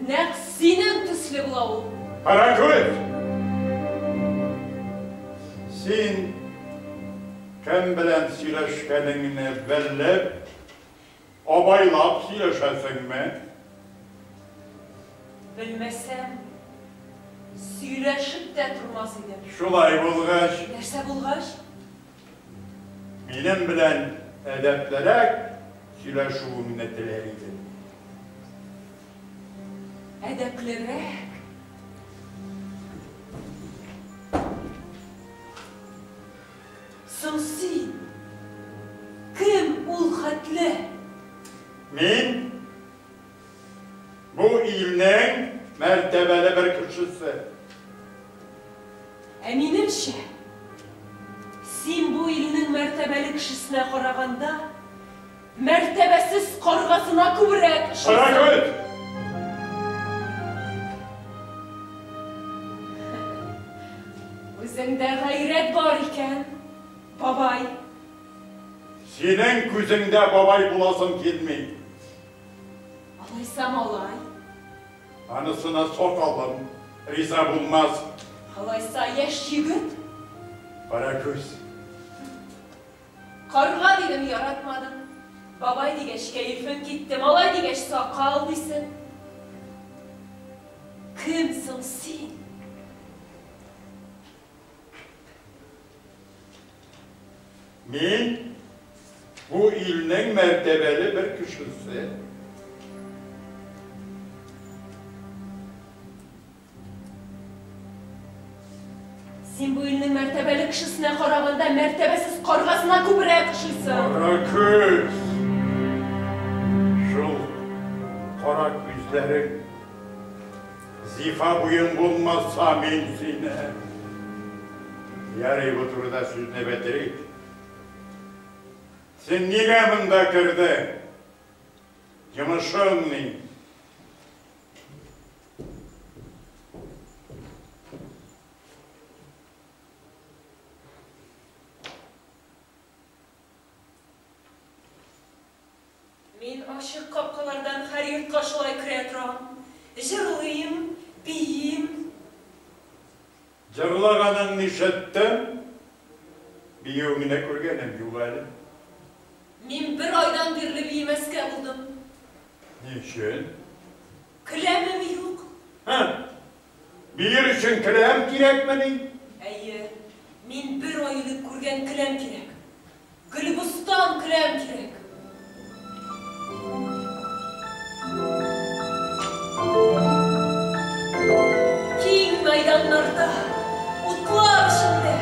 нәкъ синең төсле була ул. Каракүз! Син кем белән сөйләшкәнеңне белеп, абайлап сөйләшәсеңме? Белмәсәм, сөйләшеп тә тормас идем. Шулай булгач. Нәрсә булгач? Минем белән әдәплерәк сөйләшүеңне теләр идем. Әдәплерәк? Соң син кем ул хәтле? Мин бу илнең мәртәбәле бер кешесе. Ә минемчә, син бу илнең мәртәбәле кешесенә караганда, мәртәбәсез каргасына күбрәк ошыйсың. Каракүз! Үзеңдә гайрәт бар икән, бабай. Синең күзеңдә бабай буласым килми. Алайса малай. Анысына сакалым риза булмас. Алайса яшь егет. Каракүз. Карга дидем, яратмадың. Бабай дигәч, кәефең китте, малай дигәч, сакал дисең. Кем соң син? Мин бу илнең мәртәбәле бер кешесе. Син бу илнең мәртәбәле кешесенә караганда мәртәбәсез каргасына күбрәк ошыйсың. Каракүз! Шул кара күзләрең, зифа буең булмаса, мин сине. Ярый, бу турыда сүзне бетерик. Син нигә монда кердең? Йомышың ни? Мин ачык капкалардан һәр йортка шулай керә торам. Җырлыйм, биим. Җырлаганыңны ишеттем, биюеңне күргәнем юк әле. Мин бер айдан бирле биемәскә булдым. Ни өчен? Келәмем юк. Һы! Биер өчен келәм кирәкмени? Әйе, мин бер ай элек күргән келәм кирәк. Гөлбостан келәм кирәк. Киң мәйданнарда, утлар эчендә,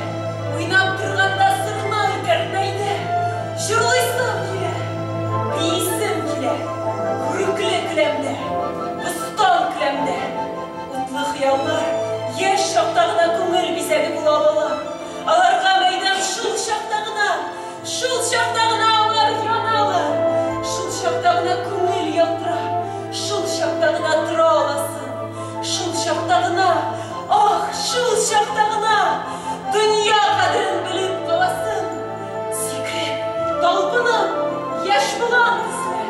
уйнап торганда сырнай кәрнәйдә, җырлыйсым килә, биисем килә, күрекле келәмдә, бостан келәмдә. Утлы хыяллар яшь чакта гына күңел бизәге була алалар. Аларга мәйдан шул чакта гына, шул чакта гына алар яналар. Шул чакта гына күңел яктыра, шул чакта гына тора аласың. Шул чакта гына, ах, шул чакта гына дөнья кадерен белеп каласың. Сикереп, талпынып, яшь болан төсле,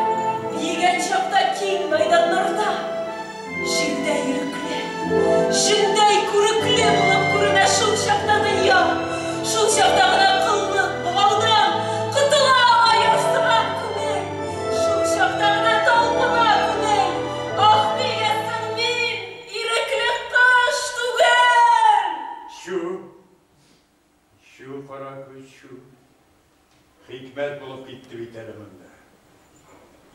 биегән чакта киң мәйданнарда, җирдә ирекле, җендәй күрекле булып күренә шул чакта дөнья. Шул чакта гына коллык, богаудан котыла ала ярсыган күңел. Шул чакта гына талпына күңел. Ах, нигә соң мин ирекле кош түгел? Чү, чү, каракүз, чү. Хикмәт булып китте бит әле монда.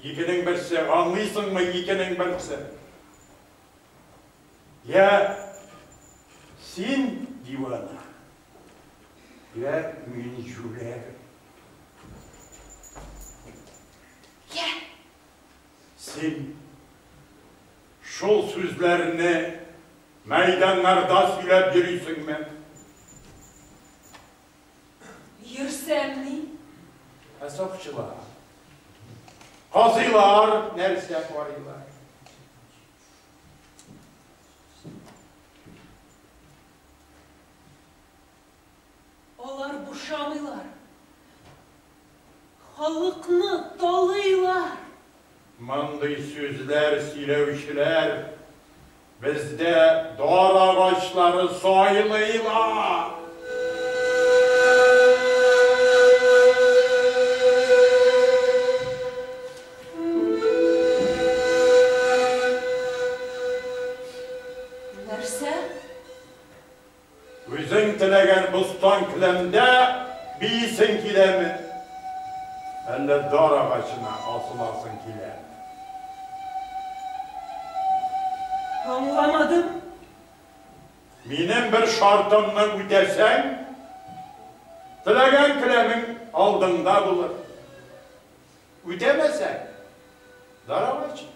Икенең берсе, аңлыйсыңмы, икенең берсе. Я син дивана, я мин җүләр. Син шул сүзләрне мәйданнарда сөйләп йөрисеңме? Йөрсәм ни? Ә сакчылар, казыйлар нәрсә карыйлар? Алар бушамыйлар. Халыкны талыйлар. Мондый сүзләр сөйләүчеләр бездә дар агачлары сайлыйлар. Нәрсә? Үзең теләгән бостан келәмдә биисең киләме? Әллә дар агачына асыласың килә? Аңламадым. Минем бер шартымны үтәсәң, теләгән келәмең алдыңда булыр. Үтәмәсәң, дар агачы.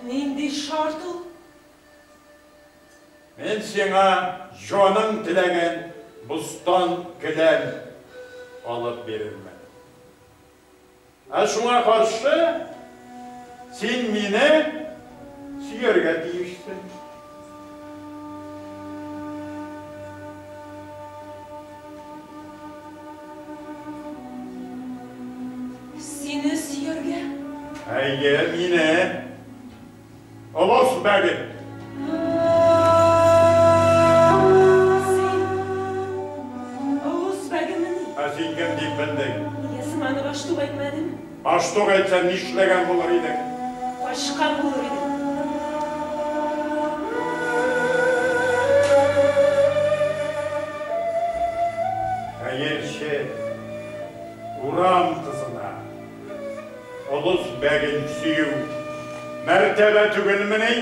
Нинди шарт ул? Мин сиңа җаның теләгән бостан келәм алып бирермен. Ә шуңа каршы син мине сөяргә тиешсең. Сине сөяргә? Әйе, мине. Олыс бәге. Син Олыс бәгемени? Ә син кем дип белдең? Нигә соң аны баштук әйтмәдең? Баштук әйтсәм, нишләгән булыр идең? Качкан булыр идем. Хәерче, урам кызына Олыс бәген сөю мәртәбә түгелмени?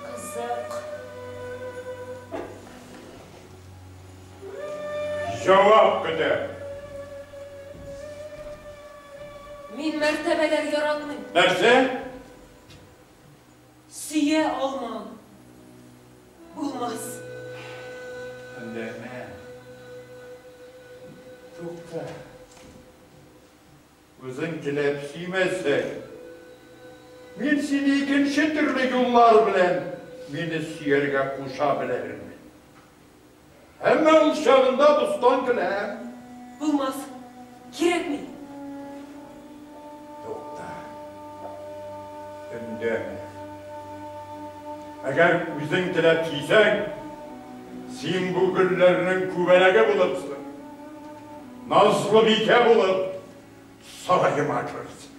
Кызык. Җавап көтәм. Мин мәртәбәләр яратмыйм. Нәрсә? Сөя алмам. Булмас. Эндәмә. Тукта. Үзең теләп сөймәсәң, мин сине икенче төрле юллар белән мине сөяргә куша белермен. Әмма ул чагында бостан келәм. Булмас. Кирәкми. Тукта. Эндәмә. Әгәр үзең теләп сөйсәң, син бу гөлләрнең күбәләге булыпсың. Назлы бикә булып, сараема керерсең.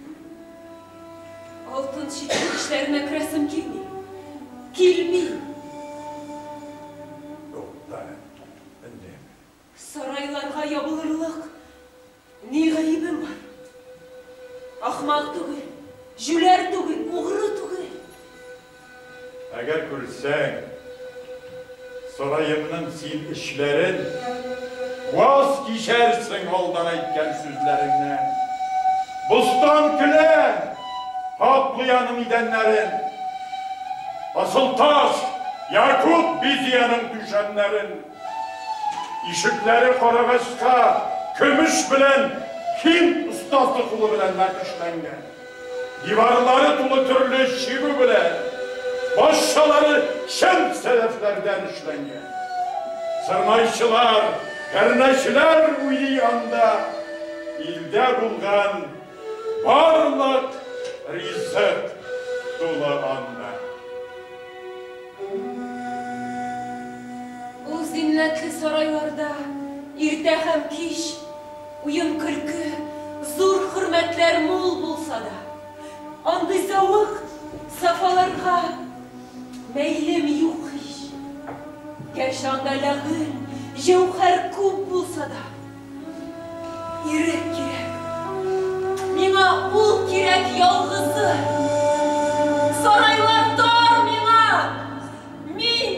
Алтын читлек эшләренә керәсем килми. Килми. Тукта, эндәмә. Сарайларга ябылырлык ни гаебем бар? Ахмак түгел, җүләр түгел, угры түгел. Әгәр күрсәң, сараемның син эшләрен, ваз кичәрсең алдан әйткән сүзләреңнән. Бостан келәм, каплый аның идәннәрен. Асыл таш, якут бизи аның түшәмнәрен. Ишекләре карагачка көмеш белән һинд остасы кулы белән нәкышләнгән. Диварлары тулы төрле чигү белән, башчалары чын сәдәфләрдән эшләнгән. Сырнайчылар, кәрнәчеләр уйный анда. Илдә булган барлык ризык тулы анда. Ул зиннәтле сарайларда иртә һәм кич уен-көлке, зур хөрмәтләр мул булса да, андый зәвык сафаларга мәйлем юк һич. Гәрчә анда ләгыль, җәүһәр күп булса да, ирек кирәк. Миңа ул кирәк ялгызы. Сарайлар тар миңа. Мин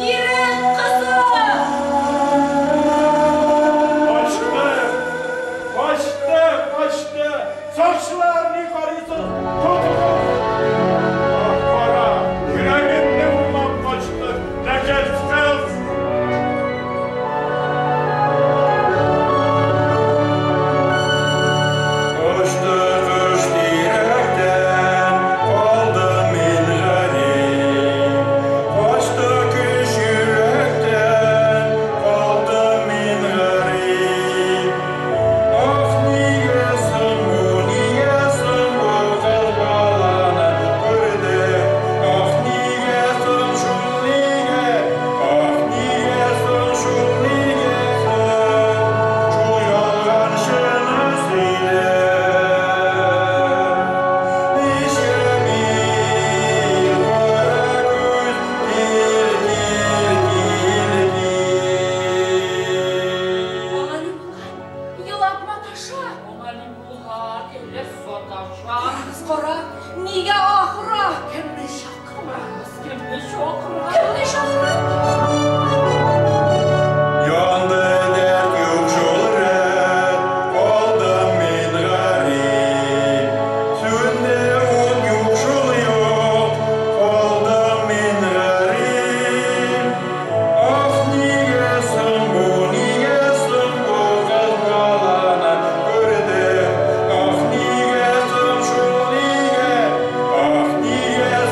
ирек кызы. Нигә ахыра? Кемне чакыра? Кемне чакыра? Кемне чакыра? Янды дәрт юк шул рәт, калдым мин гарип. Сүнде ут юк шул юк, калдым мин гарип. Ах, нигә соң бу, нигә соң бу кыз баланы күрдем? Ах, нигә соң шул, нигә? Ах, нигә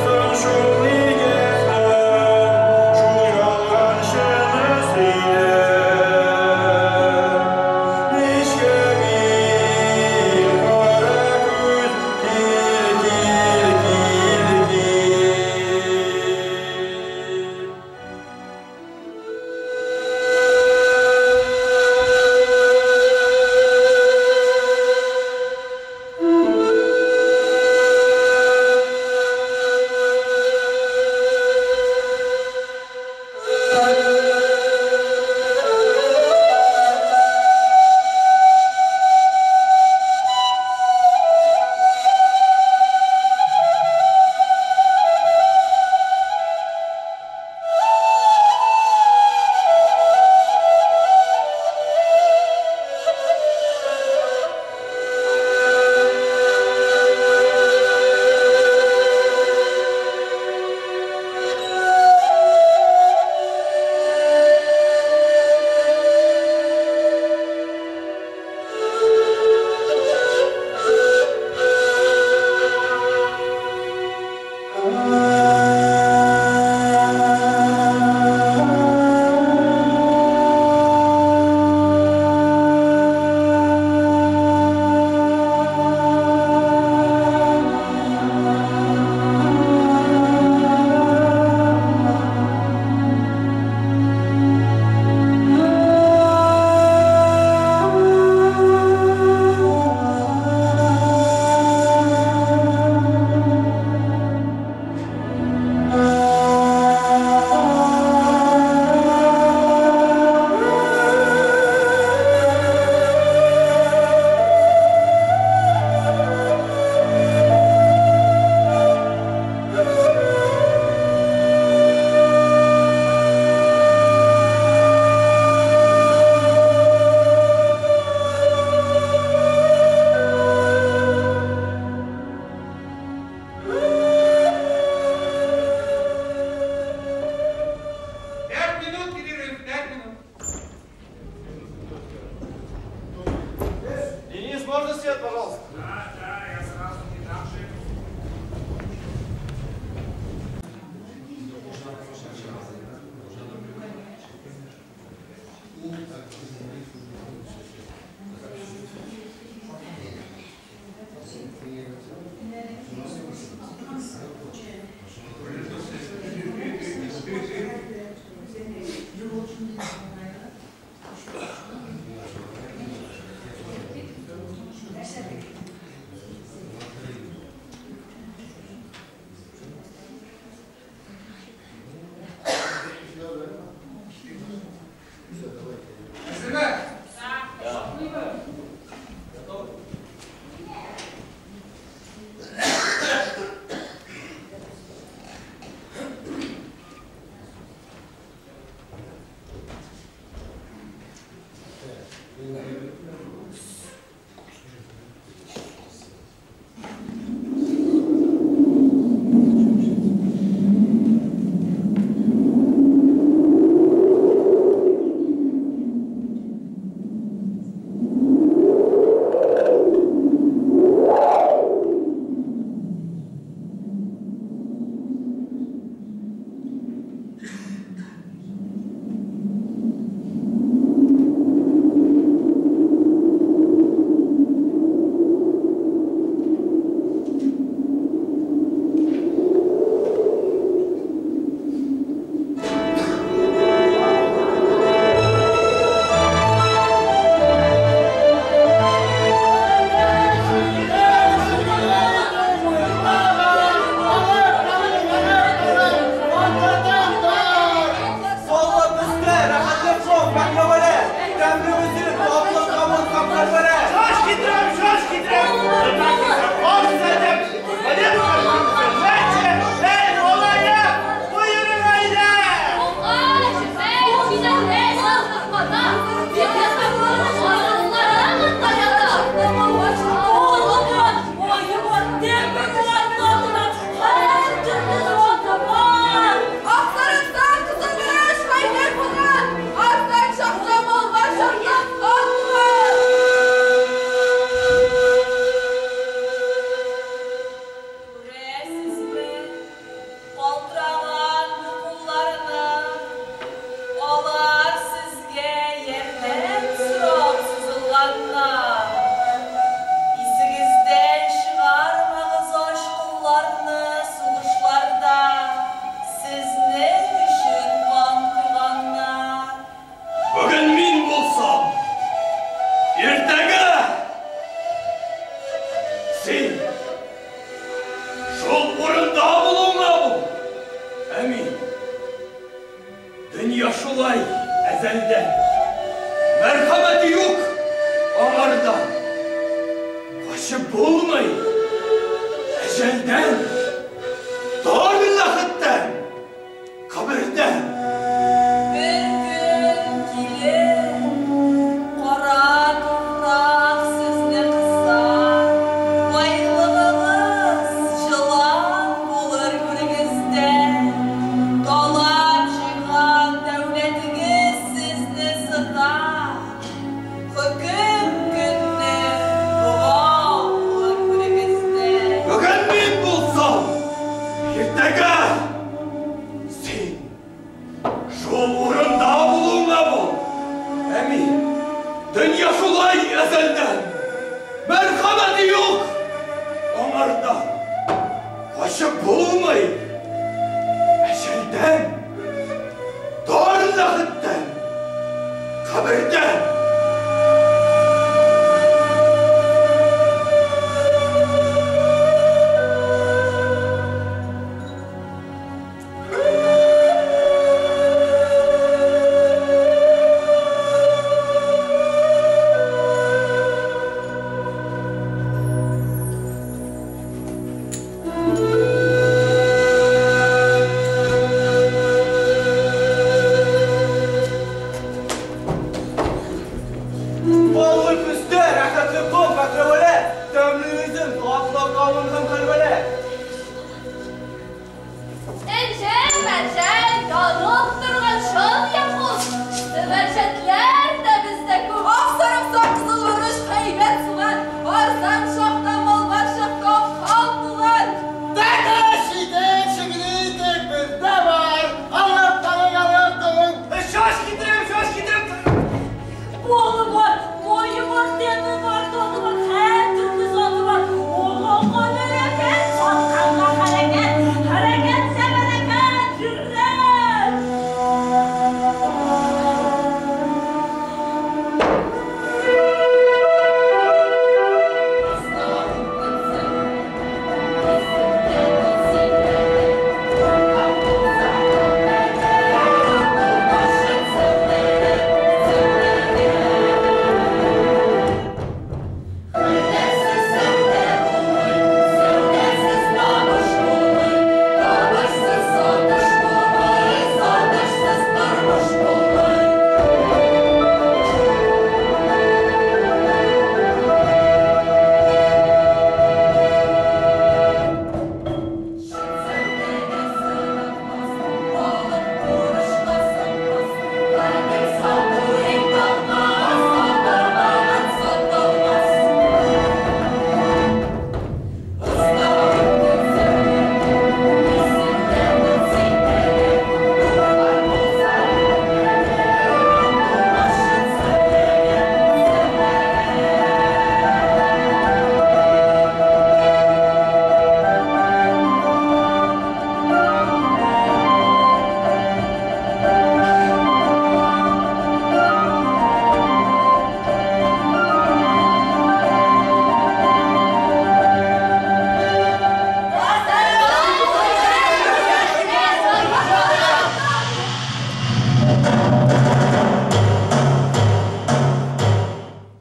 Шул урында булуыңа бул. Әмин. Дөнья шулай әзәлдән. Мәрхәмәте юк аңарда. Качып булмый әҗәлдән, тар ләхеттән, кабердән. Бер көн килер, кара туфрак сезне кысар, байлыгыгыз җылан булыр күрегездә, талап җыйган дәүләтегез сезне сытар, хөкем көнне богау булыр күрегездә. Бүген мин булсам, иртәгә син шул урында булуыңа бул. Әмин. Дөнья шулай әзәлдән. Мәрхәмәте юк аңарда. Качып булмый әҗәлдән, тар ләхеттән, кабердән. Баллы пөстә, рәхәтле ком, пәхләвәлә, тәмле үзем, татлы кавын һәм хәлвәлә. Энҗе, мәрҗән, янып торган чын якут, зөбәрҗәтләр дә бездә күп. Ак сарымсак, кызыл борыч, һәйбәт суган, арзан чакта мал бар чакта аккан туган. Тәтеш, итек, шигли итек бездә бар. Алып калың, алып калың. Шаш китерәм, шаш китерәм. Балы бар, мае бар, тәме бар, таты бар, һәр төрле заты бар. Алганга бәрәкәт, сатканга хәрәкәт, хәрәкәтсә бәрәкәт, җөрьәт.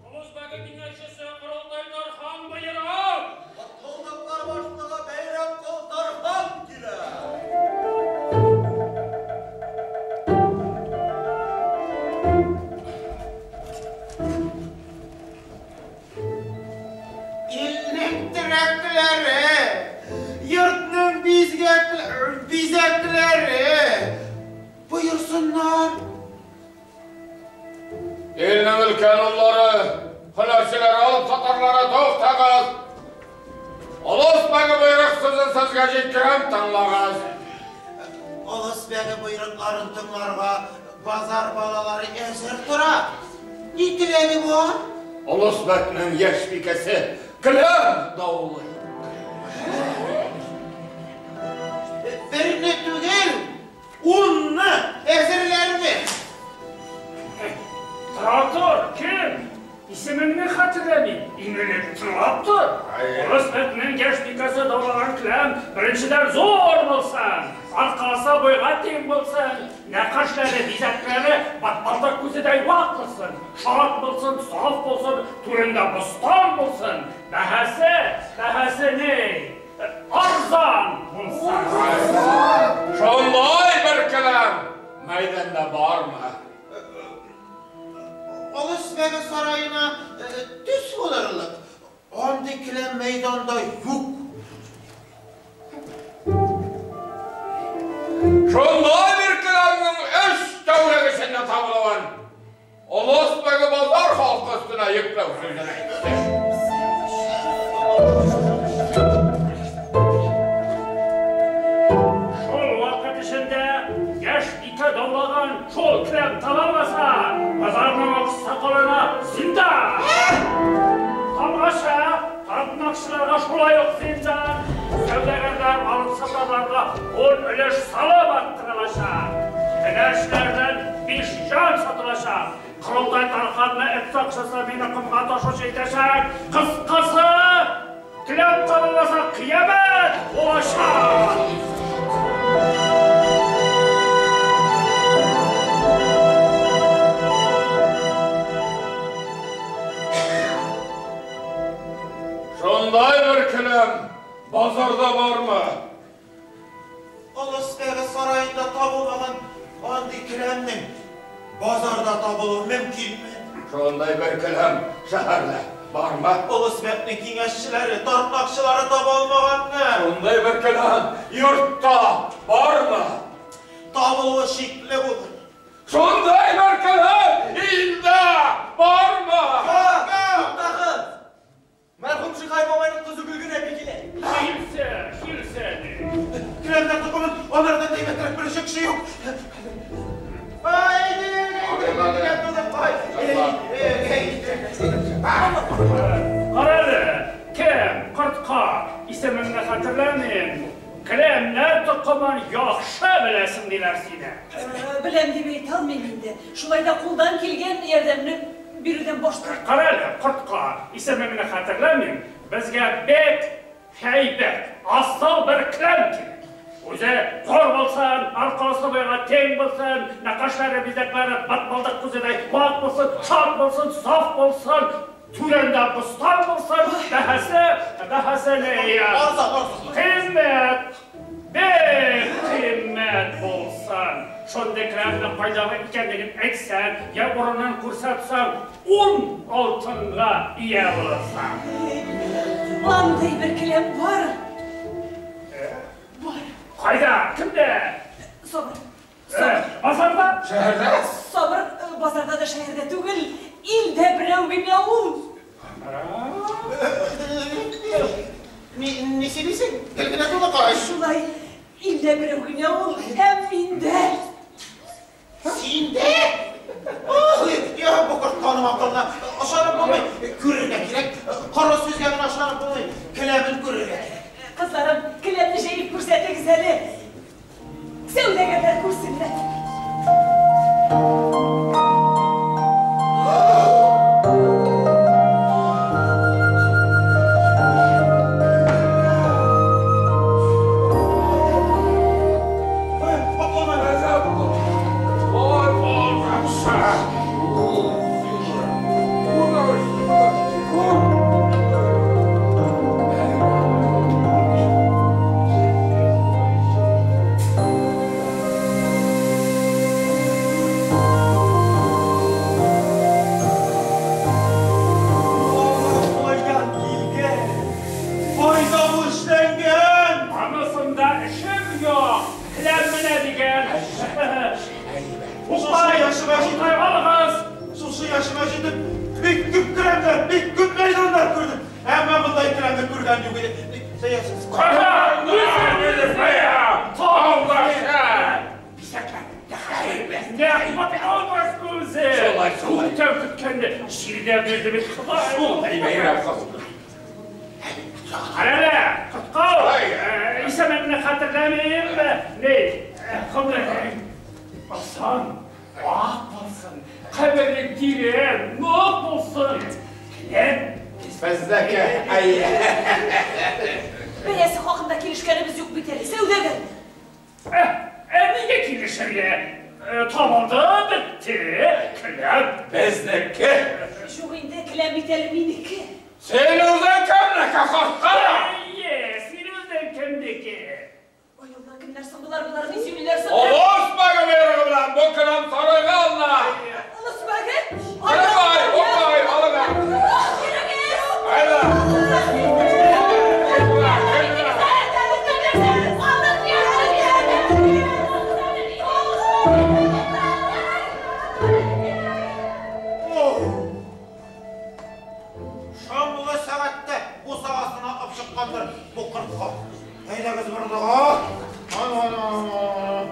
Олыс бәге киңәшчесе Корылтай Тархан боера. Баткалдаклар башлыгы Бәйрәмкол Тархан килә. Илнең терәкләре, йортның бизәкләре боерсыннар. Илнең өлкән уллары, һөнәрчеләре, алып сатарлары туктагыз. Олыс бәге боерык сүзен сезгә җиткерәм, тыңлагыз. Олыс бәге боерыкларын тыңларга базар балалары әзер тора. Ни теләге бар? Олыс бәкнең яшь бикәсе келәм даулый. Берне түгел, унны әзерләрбез. Тора тор, кем? Исемеңне хәтерләмим. Иң элек тыңлап тор. Олыс бәкнең яшь бикәсе даулаган келәм Беренчедән зур булсын, аркасы буйга тиң булсын, нәкышләре, бизәкләре батмалда күзедәй вак булсын, шат булсын, саф булсын, түрендә бостан булсын. Бәһасе, бәһасе ни? Арзан булсын. Шундай бер келәм мәйданда бармы? Олыс бәге сараена төс булырлык. Андый келәм мәйданда юк. Шундай бер келәмнең 3 тәүлек эчендә табылуын Олыс бәге базар халкы өстенә йөкләү сүзен әйтте. Шул вакыт эчендә яшь ике даулаган шул келәм табылмаса, базарның аксакалына зиндан. Тамаша, тартмакчыларга шулай ук зиндан. Сәүдәгәрләр алып сатарларга 10 өлеш салым арттырылачак. Кенәшләрдән 5 җан сатылачак. Корылтай тарханны эт сакчысы мине комга ташучы итәчәк. Кыскасы, келәм табылмаса кыямәт булачак. Шундай бер келәм базарда бармы? Олыс бәге сараенда табылмаган андый келәмнең базарда табылуы мөмкинме? Шундай бер келәм шәһәрдә бармы? Олыс бәкнең киңәшчеләре, тартмакчылары таба алмаганны. Шундай бер келәм йортта бармы? Табылуы шикле булыр. Шундай бер келәм илдә бармы? Туктагыз! Мәрхүм Шихай бабайның кызы Гөлгенә килә. Килсә, килсә. Келәмнәр токымын алардан да әйбәтрәк белүче кеше юк. Ай, Карале, кем, кортка, исемеңне хәтерләмим. Келәмнәр токымын яхшы беләсең диләр сине. Беләм дип әйтә алмыйм инде. Шулай да кулдан килгән ярдәмне бирүдән баш тарттым. Карале, кортка, исемеңне хәтерләмим. Безгә бик һәйбәт, асыл бер келәм кирәк. Үзе зур булсын, аркасы буйга тиң булсын, нәкышләре, бизәкләре батмалдык күзедәй вак булсын, шат булсын, саф булсын, түрендә бостан булсын, бәһасе, бәһасе ни? Арзан, арзан. Кыйммәт, бик кыйммәт булсын. Шундый келәмнең кайдагы икәнлеген әйтсәң, я урынын күрсәтсәң, 10 алтынга ия булырсың. Андый бер келәм бар. Бар. Кайда? Кемдә? Сабыр. Базарда? Шәһәрдә? Сабыр, базарда да шәһәрдә түгел, илдә берәү генә ул. Ни сөйлисең? Гел генә тулы караш. Шулай, илдә берәү генә ул, һәм миндә. Синдә? Ох, я бу кортканың акылына ышанып булмый. Күрергә кирәк. Коры сүзгә генә ышанып булмый. Келәмен күрергә кирәк. Кызларым, келәмне җәеп күрсәтегез әле. Сәүдәгәрләр күрсеннәр. Кайдан килгән? Кайда бу эшләнгән? Анысында эшем юк. Келәм менә дигән. Шушы яшемә җитеп, алыгыз. Шушы яшемә җитеп, бик күп келәмнәр, бик күп мәйданнар күрдем. Әмма мондай келәмне күргән юк иде. Сәясез. Шулай, шулай. Күптән көткәнне җирдә бирде бит Ходай. Шулай бәйрәм кыз. Карале, коткау. Исемеңне хәтерләмим. Ни? Ходай. Асан, ак булсын, каберлек тирән, нык булсын. Келәм Бездәге, әй. Бәясе хакында килешкәнебез юк бит әле, сәүдәгәр. Ә нигә килешергә? Табылды, бетте, келәм безнеке. Юк инде, келәм бит әле минеке. Син үзең кемнеке, кортка? Әйе, син үзең кемнеке? Ай, Алла, кемнәр соң болар, болар ни сөйлиләр соң? Олыс бәге боерыгы белән бу келәм сарайга алына. Олыс бәге? Ай, ай, алына. Айда. Шомлы сәгатьтә бусагасына апчыккандыр бу кортка. Әйдәгез морзага.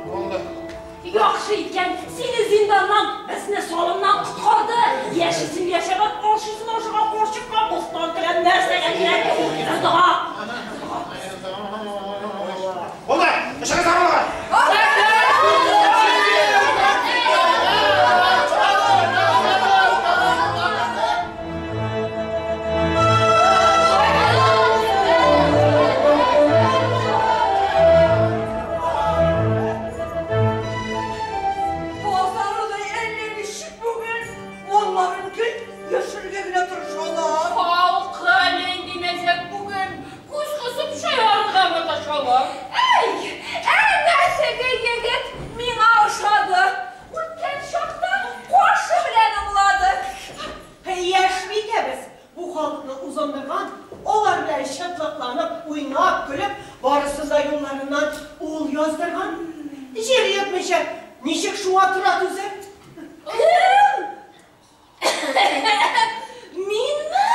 Булды. Яхшы иткән, сине зинданнан, безне салымнан коткарды. Яшисең яшәгән, ашыйсың ашаган карчыкка бостан келәм нәрсәгә кирәк? Морзага. Булды. Эшегез арылган. Базары да әллә ничек бүген. Малларын гел яшерергә генә тырышалар. Халкы нинди мәзәк бүген, күз кысып шаярырга маташалар. Әй, әнә теге егет миңа ошады. Үткән чакта кашы белән ымлады. Яшь бикәбез бу халыкны узындырган, алар белән чытлыкланып, уйнап, көлеп, барысын да юлларыннан ул яздырган. Җир йотмыйча, ничек шуңа тора түзеп? Кем? Минме?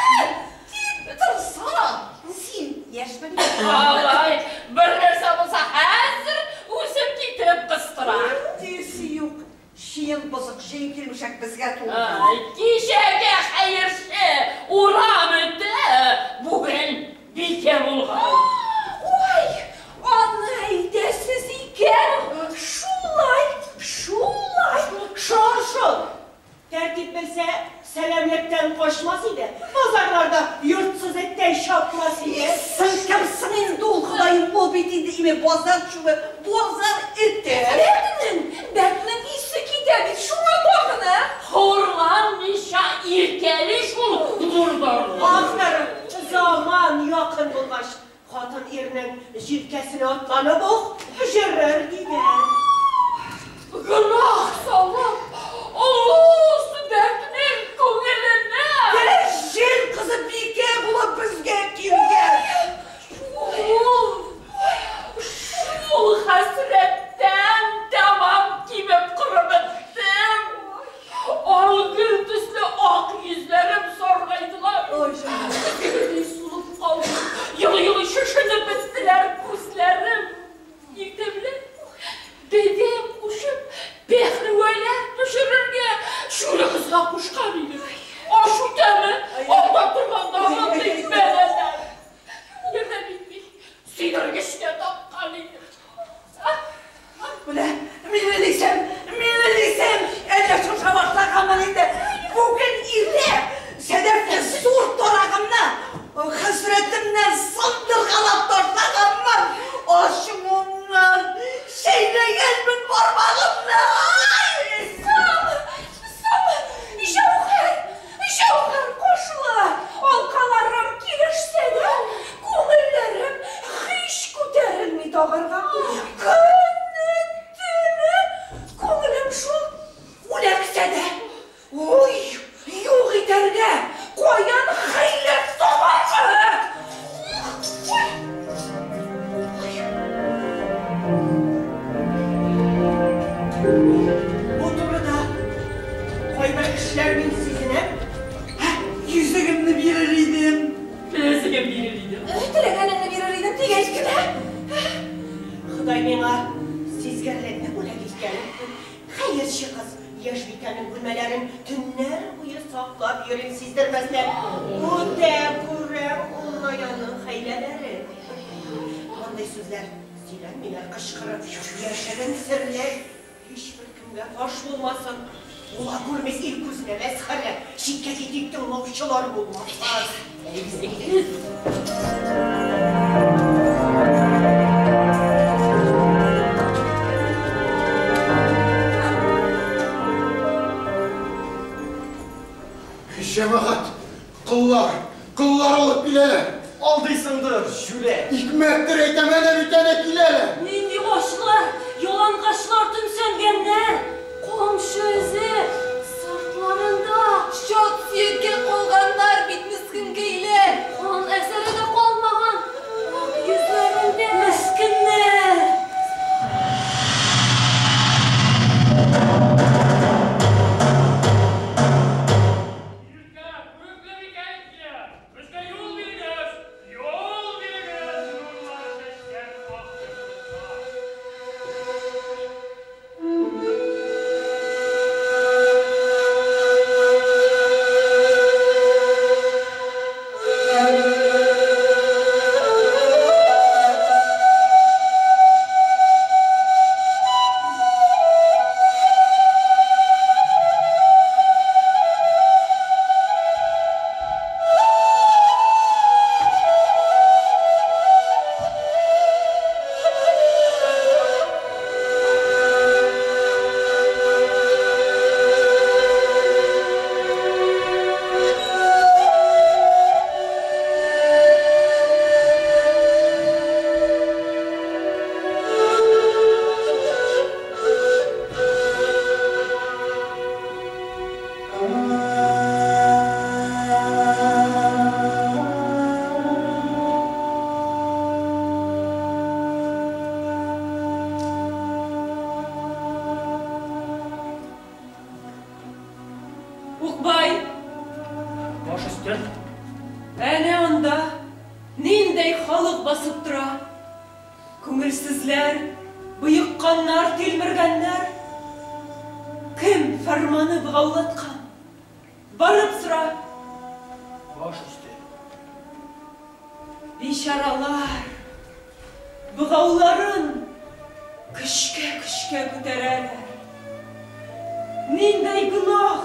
Тик торсана. Син яшьме? Алай, бер нәрсә булса, хәзер үзем китереп кыстыра. Тиесе юк. Чиен бозык, җыен килмешәк безгә туган. Ай, кичәгә хәерче урам эте бүген бикә булган. Ой, аны әйтәсез икән. Шулай, шулай. Шаршыл! Тәртип белсә, сәламлектән качмас иде. Базарларда йортсыз эттәй чапмас иде. Син кемсең инде ул, Ходаем, ул бит инде име базар чүбе, базар эте. Бәкнең, бәкнең исе китә бит шуңа тагын, ә? Хурланмыйча иркәли шул мурдарны. Ахыр заман якын булгач, хатын ирнең җилкәсенә атланып ук җөрер дигән. Гөнаһ салып, олыс бәкнең күңеленә. Җен кызы бикә булып безгә килгән. Шул хәсрәттән тәмам кибеп корып беттем. Ал гөл төсле ак йөзләрем саргайдылар. Көзгедәй сулып калдым. Елый-елый шешенеп беттеләр күзләрем. Иртә белән дәдәм кушып, пәһлевәләр пешерергә шүре кызга кушкан идем. Аш үтәме? Алдап торганда мондый бәлаләр. Ярдәм итми, сөйдергечкә тапкан идем. Менә, мине дисәм, мине дисәм, әллә шуша башлаганмын инде. Бүген иртә сәдәфле зур тарагымны хәсрәтемнән сындыргалап ташлаганмын. Ачуымнан чәйнәгәнмен бармагымны. Ай! Сам, сам, җәүһәр, җәүһәр кашлы, алкаларым килешсә дә, күңелләрем һич күтәрелми тагарга. Көне, төне, күңелем шул үләксә дә. Ой, юк итәргә, каян хәйлә табарга? Бу турыда кайбер кешеләр мин сизенәм. Йөзегемне бирер идем. Беләзегем бирер идем. Теләгәнеңне бирер идем дигәч кенә. Ходай миңа сизгерлекне бүләк иткән. Хәерче кыз яшь бикәнең бүлмәләрен төннәр буе саклап йөрим сиздермәстән. Үтә күрәм ул наянның хәйләләрен. Мондый сүзләр сөйләнмиләр кычкырып, яшерен серле һичбер кемгә фаш булмасын. Була күрмәс ил күзенә мәсхәрә, читкә китик тыңлаучылар булмас. Әйдәгез. өсте. Әнә анда ниндәй халык басып тора. Күңелсезләр, боекканнар, тилмергәннәр. Кем фәрманы богаулаткан? Барып сора. Баш өсте. Бичаралар богауларын көчкә-көчкә күтәрәләр. Ниндәй гөнаһ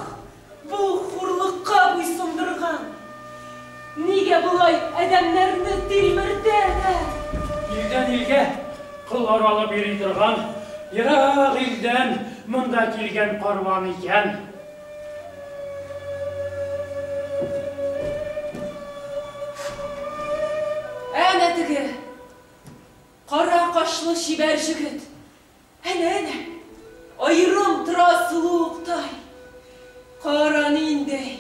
бу хурлыкка буйсындырган? Нигә болай адәмнәрне тилмертәләр? Илдән илгә коллар алып йөри торган ерак илдән монда килгән карван икән. Әнә теге кара кашлы чибәр җегет. Әнә, әнә. Аерым тора сылу уктай. Кара ниндәй.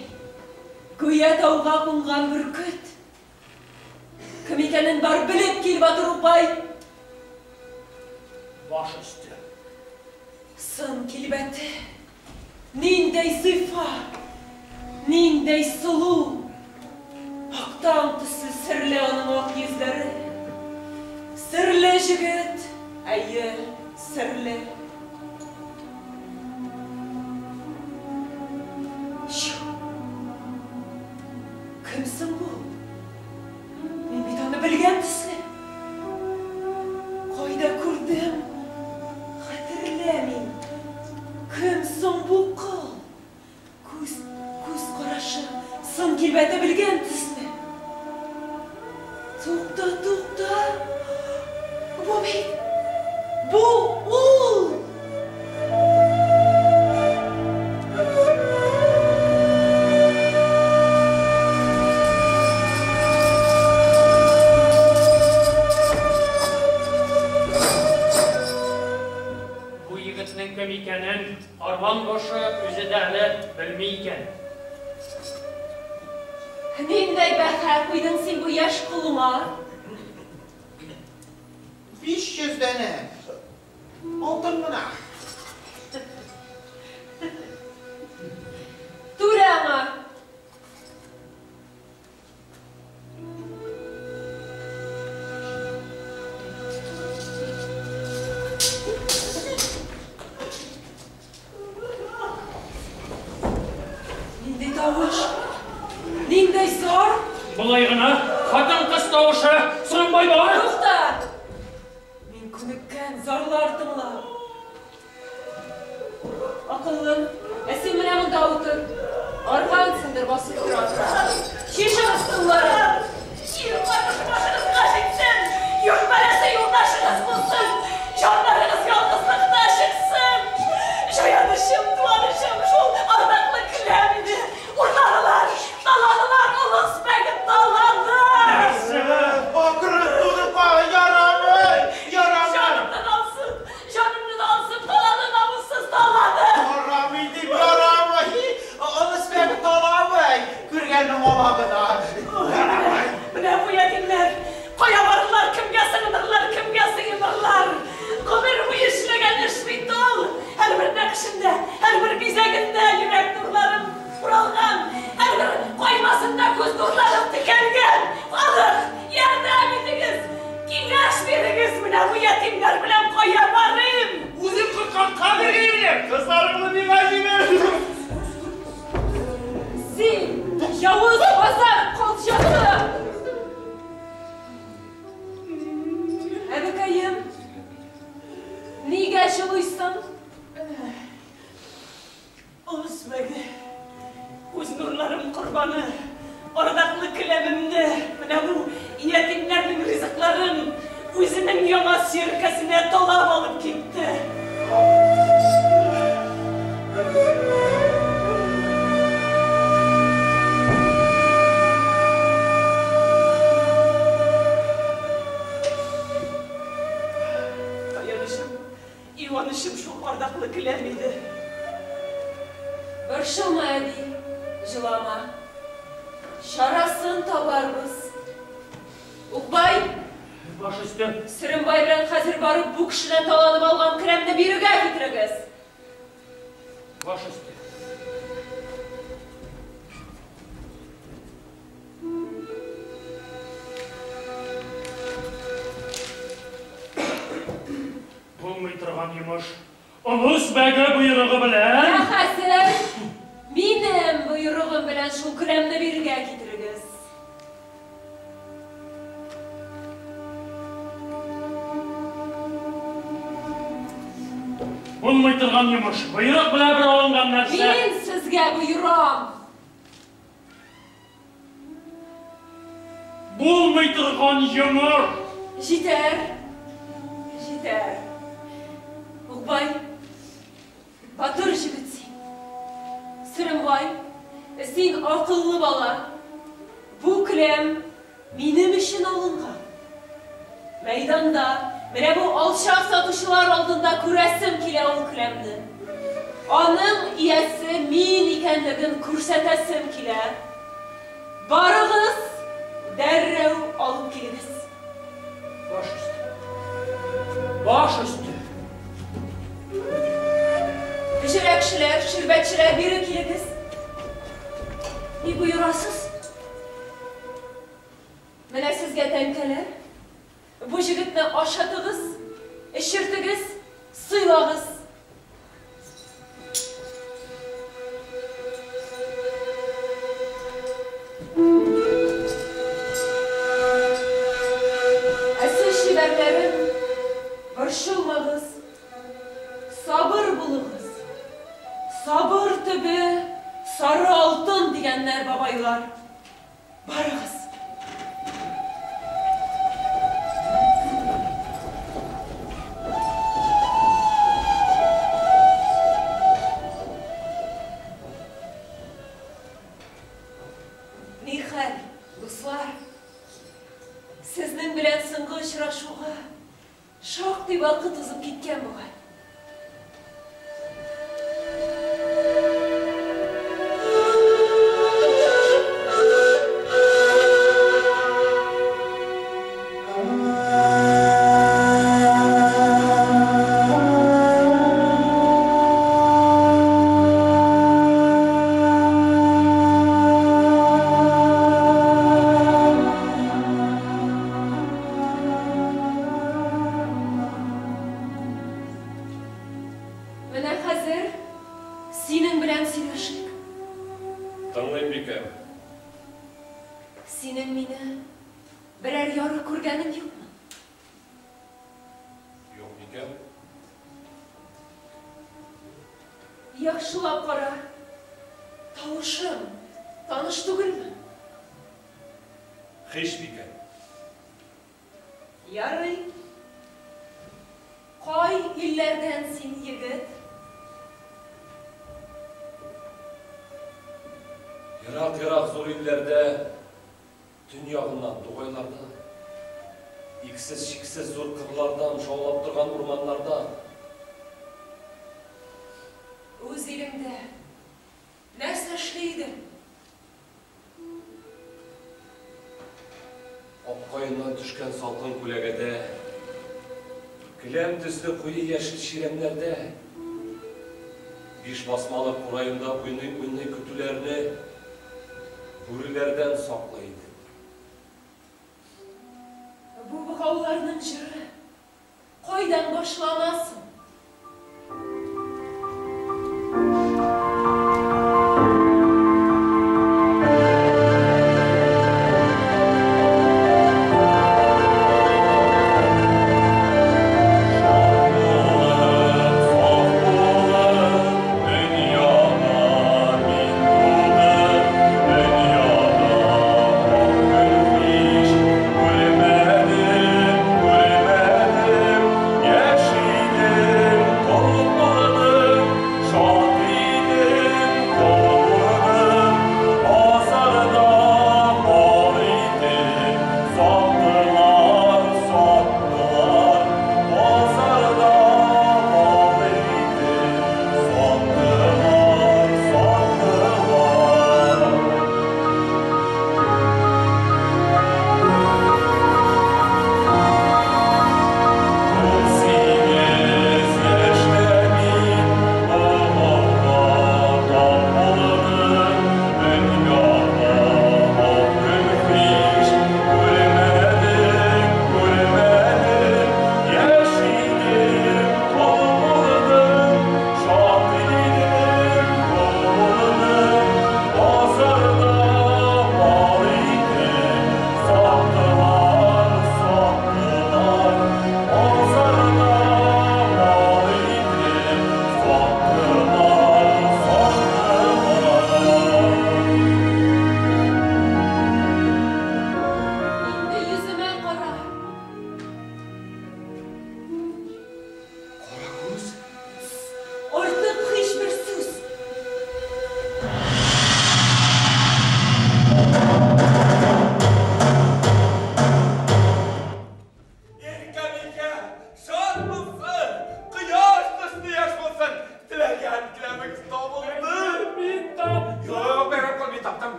Гүя тауга кунган бөркет. Кем икәнен бар белеп кил, батыр Укбай. Баш өсте. Сын килбәте. Ниндәй зифа. Ниндәй сылу. Актан төсле серле аның ак йөзләре. Серле җегет, әйе, серле. Чү. Кем соң бу? Мин бит аны белгән төсле. Кайда күрдем? Хәтерләмим. Кем соң бу кол? Күз, күз карашы, сын килбәте белгән төсле. Тукта, тукта. Бу бит, бу ул! Бу егетнең кем икәнен Арван башы үзе дә әле белми икән. Ниндәй бәһа куйдың син бу яшь колыңа? 500 данә. Алтын гына. Түлә аңа. Ниндәй тавыш? Ниндәй зар? Болай гына хатын-кыз тавышы, Сырымбай бар. Тукта! Мин күнеккән зарлар тыңлап. Акыллым, ә син менә монда утыр. Аргансыңдыр басып торасың. Чишегез туннарын. Ил каргышы башыгызга җитсен! Йорт бәласе юлдашыгыз булсын! Җаннарыгыз ялгызлыкта чыксын! Җаянычым, туанычым шул ардаклы келәм иде. Урладылар, таладылар, олыс бәген талады! Акрын тудырма, ярамый, ярамый. Җанымны да алсын, җанымны да алсын, талады, намуссыз талады! Ярамый дип, ярамый. Олыс бәген таламый. Күргәннең ала гына. Ярамый. Менә бу ятимнәр кая барырлар, кемгә сыгынырлар, кемгә сыенырлар? Гомер буе эшләгән эш бит ул. Һәрбер нәкышендә, һәрбер бизәгендә йөрәк нурларым уралган, һәрбер каймасында күз нурларым текәлгән. Халык, ярдәм итегез, киңәш бирегез, менә бу ятимнәр белән кая барыйм? Үзем корткан кабергә җибәр, кызларыңны миңа җибәр. Син, явыз базар колчасы! Әбекәем, нигә җылыйсың? Олыс бәге, үз нурларым корбаны, ардаклы келәмемне, менә бу ятимнәрнең ризыкларын үзенең яңа сөяркәсенә талап алып китте. Таянычым, юанычым шул ардаклы келәм иде. Борчылма, әби, җылама. Чарасын табарбыз. Укбай, Баш өсте. Сөрембай белән хәзер барып бу кешедән таланып алган келәмне бирегә китерегез. Баш өсте. торган йомыш. Олыс бәге боерыгы белән... Ә хәзер минем боерыгым белән шул келәмне бирегә китерегез. Булмый торган йомыш. Боерык белән бер алынган нәрсә. Мин сезгә боерам. Булмый торган йомыш. Җитәр. Җитәр. Укбай, батыр җегет син. Сөрембай, син акыллы бала. Бу келәм минем өчен алынган. Мәйданда, менә бу алчак сатучылар алдында күрәсем килә ул келәмне. Аның иясе мин икәнлеген күрсәтәсем килә. Барыгыз, дәррәү алып килегез. Баш өсте. Баш өсте. Җиләкчеләр, ширбәтчеләр, бире килегез. Ни боерасыз? Менә сезгә тәңкәләр. Бу җегетне ашатыгыз, эчертегез, сыйлагыз. Ә сез, чибәрләрем, борчылмагыз, сабыр булыгыз. Сабыр төбе сары алтын дигәннәр бабайлар. Барыгыз. Нихәл, дуслар? Сезнең белән соңгы очрашуга шактый вакыт узып киткән бугай. Менә хәзер синең белән сөйләшик. Тыңлыйм, бикәм. Синең мине берәр яры күргәнең юкмы? Юк, бикәм. Яхшылап кара. Тавышым таныш түгелме? Һич, бикәм. Ярый. Кай илләрдән син, егет? Ерак-ерак зур илләрдә, төньягыннан, тугайлардан, иксез-чиксез зур кырлардан, шаулап торган урманнардан. Үз илеңдә нәрсә эшли идең? Ак каеннан төшкән салкын күләгәдә, келәм төсле куе яшел чирәмнәрдә, биш басмалы кураемда уйный-уйный көтүләрне бүреләрдән саклый идем. Бу богауларның җыры кайдан башлана соң? Күрмәдем, күрмәдем, яшь идем.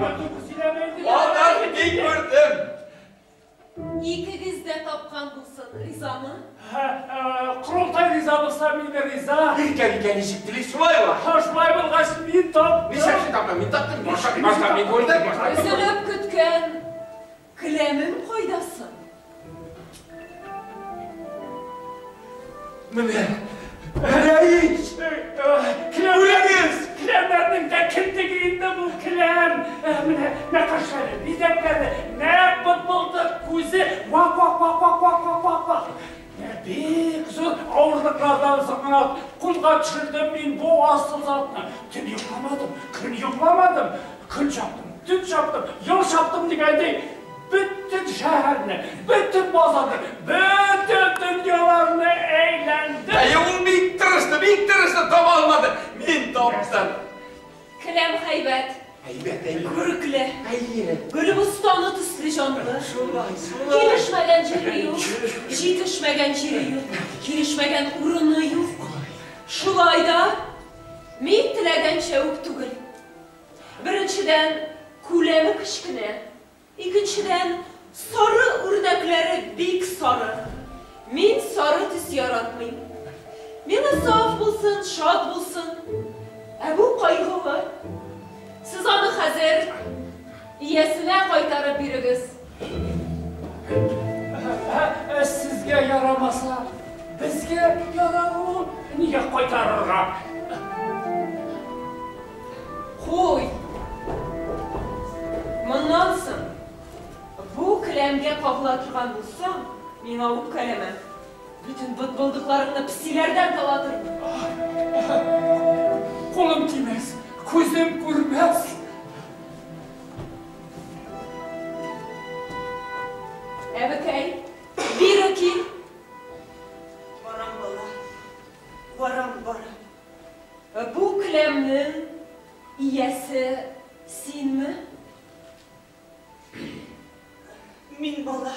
Матур сөйләмә инде. Алдан мин күрдем. Икегез дә тапкан булсын, ризамы? Корылтай риза булса, мин дә риза. Иркә ничек тели, шулай була. Шулай булгач, мин таптым. Нишләп син таптың? Мин таптым. Башта мин күрдем. Башта мин күрдем. Өзелеп көткән келәмем кайда соң? Менә. Менә ич. Күрегез! Келәмнәрнең дә кендеге инде бу келәм. Менә нәкышләре, бизәкләре, нәкъ бытбылдык күзе вак вак вак вак вак вак вак вак. Бик зур авырлыклардан соң гына кулга төшердем мин бу асыл затны. Төн йокламадым, көн йокламадым, көн чаптым, төн чаптым, ел чаптым дигәндәй, бөтен шәһәрне, бөтен базарны, бөтен дөньяларны әйләндем. Әйе, ул бик тырышты, бик тырышты, таба алмады. Мин таптым. Келәм һәйбәт. Әйбәт, әйбәт. Күрекле. Әйе. Гөлбостаны төсле җанлы. Шулай, шулай. Килешмәгән җире юк, җитешмәгән җире юк, килешмәгән урыны юк. Шулай да мин теләгәнчә үк түгел. Беренчедән, күләме кечкенә. Икенчедән, сары үрнәкләре бик сары. Мин сары төс яратмыйм. Миңа саф булсын, шат булсын. Ә бу кайгылы. Сез аны хәзер иясенә кайтарып бирегез. Сезгә ярамаса, безгә ярар ул. Нигә кайтарырга? Куй. Моннан соң бу келәмгә кагыла торган булсаң, миңа үпкәләмә. Бөтен бытбылдыкларыңны песиләрдән талатырмын. Кулым тимәс, күзем күрмәс. Әбекәй, бире кил. Барам, бала. Барам, барам. Бу келәмнең иясе синме? Мин бала.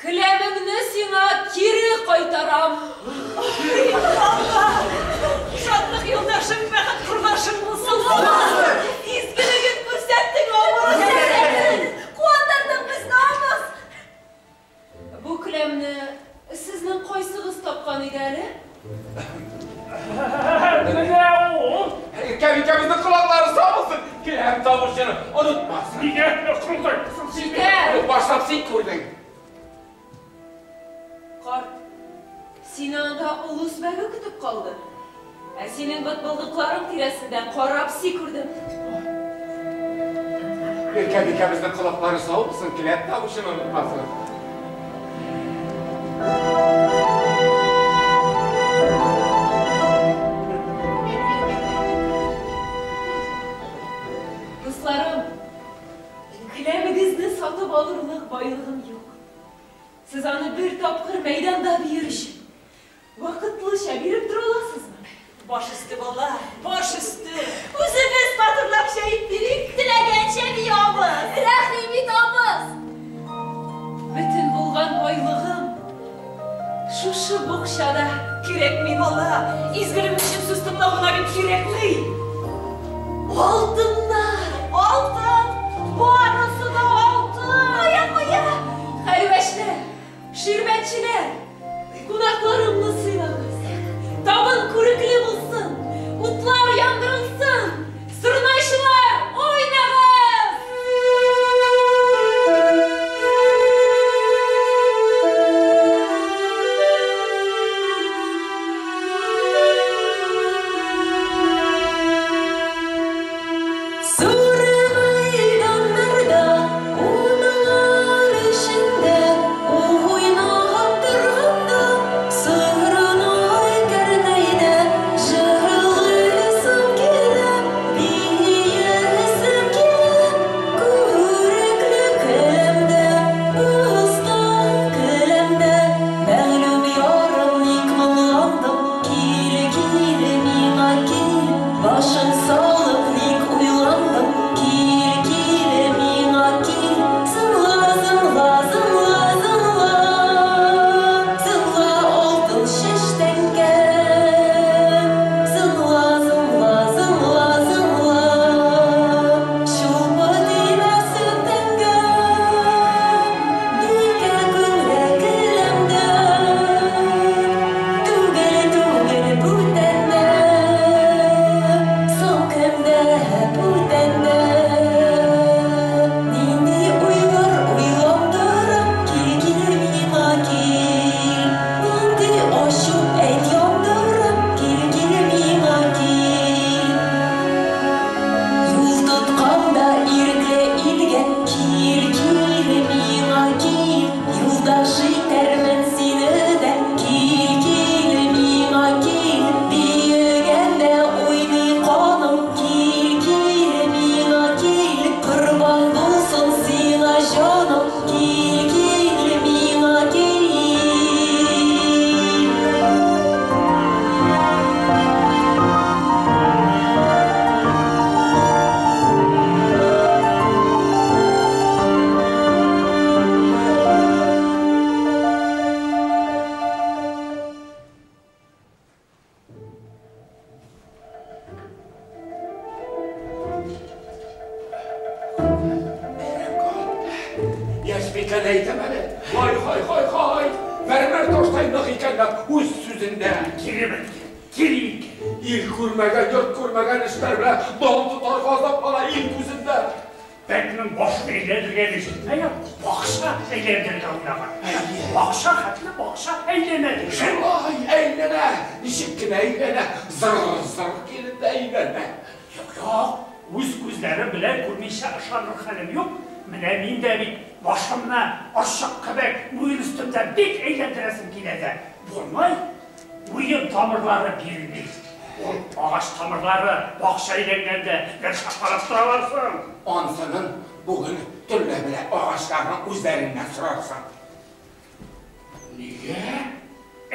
Келәмеңне сиңа кире кайтарам. Алла! Шатлык юлдашым, бәхет кордашым булсын. Изгелеген күрсәттең, абыз. Куандырдың безне, абыз. Бу келәмне сезнең кайсыгыз тапкан иде әле? Менә ул. Иркә бикәбезнең колаклары сау булсын. Келәм табучыны онытмасын. Нигә? Корылтай. Җитәр. Башлап син күрдең. Карт, сине анда олыс бәге көтеп калды. Ә синең бытбылдыкларың тирәсендә кара песи күрдем. Иркә бикәбезнең колаклары сау булсын, келәм табучыны онытмасын. Дусларым, келәмегезне сатып алырлык байлыгым юк. Сез аны бер тапкыр мәйданда бирер өчен вакытлыча биреп тора аласызмы? Баш өсте, бала, баш өсте. Үзебез матурлап җәеп бирик, теләгәнчә биябыз. Рәхим ит, абыз. Бөтен булган байлыгым шушы букчада. Кирәкми, бала. Изгелек өчен сүз тыңлау гына бит кирәкми. Алтыннар, алтын, барысы да алтын. Кая, кая? Хәлвәчләр, ширбәтчеләр, кунакларымны сыйлагыз. Табын күрекле булсын, утлар яндырылсын, сырнайчылар уйнагыз! Юлдаш итәрмен сине дә. Кил, кил, миңа кил, биегәндә уйный каным. Кил, кил, миңа кил, корбан булсын сиңа җаным. Кил, кил, миңа кил. Яшьбикәне әйтәм әле. Һай, һай, һай, һай. Мәрмәр таштай нык икән дә үз сүзендә. Кире беткән, кире икән. Ил күрмәгән, йорт күрмәгән эшләр белән дан тотарга азаплана ил күзендә. Бәкнең башын әйләндергән ишетмәгән, бакча әйләндерергә уйлаган. Бакча хәтле бакча әйләнә дигән. Шулай әйләнә, ничек кенә әйләнә, зыр-зыр килеп тә әйләнә. Юк, юк, үз күзләрем белән күрмичә ышаныр хәлем юк. Менә мин дә бит башымны орчык кебек муен өстемдә бик әйләндерәсем килә дә. Булмый, муен тамырлары бирми. Ул агач тамырлары бакча әйләнгәндә нәрсә карап торалар соң? Ансынын бүген төнлә белән агачларның үзләреннән сорарсың. Нигә?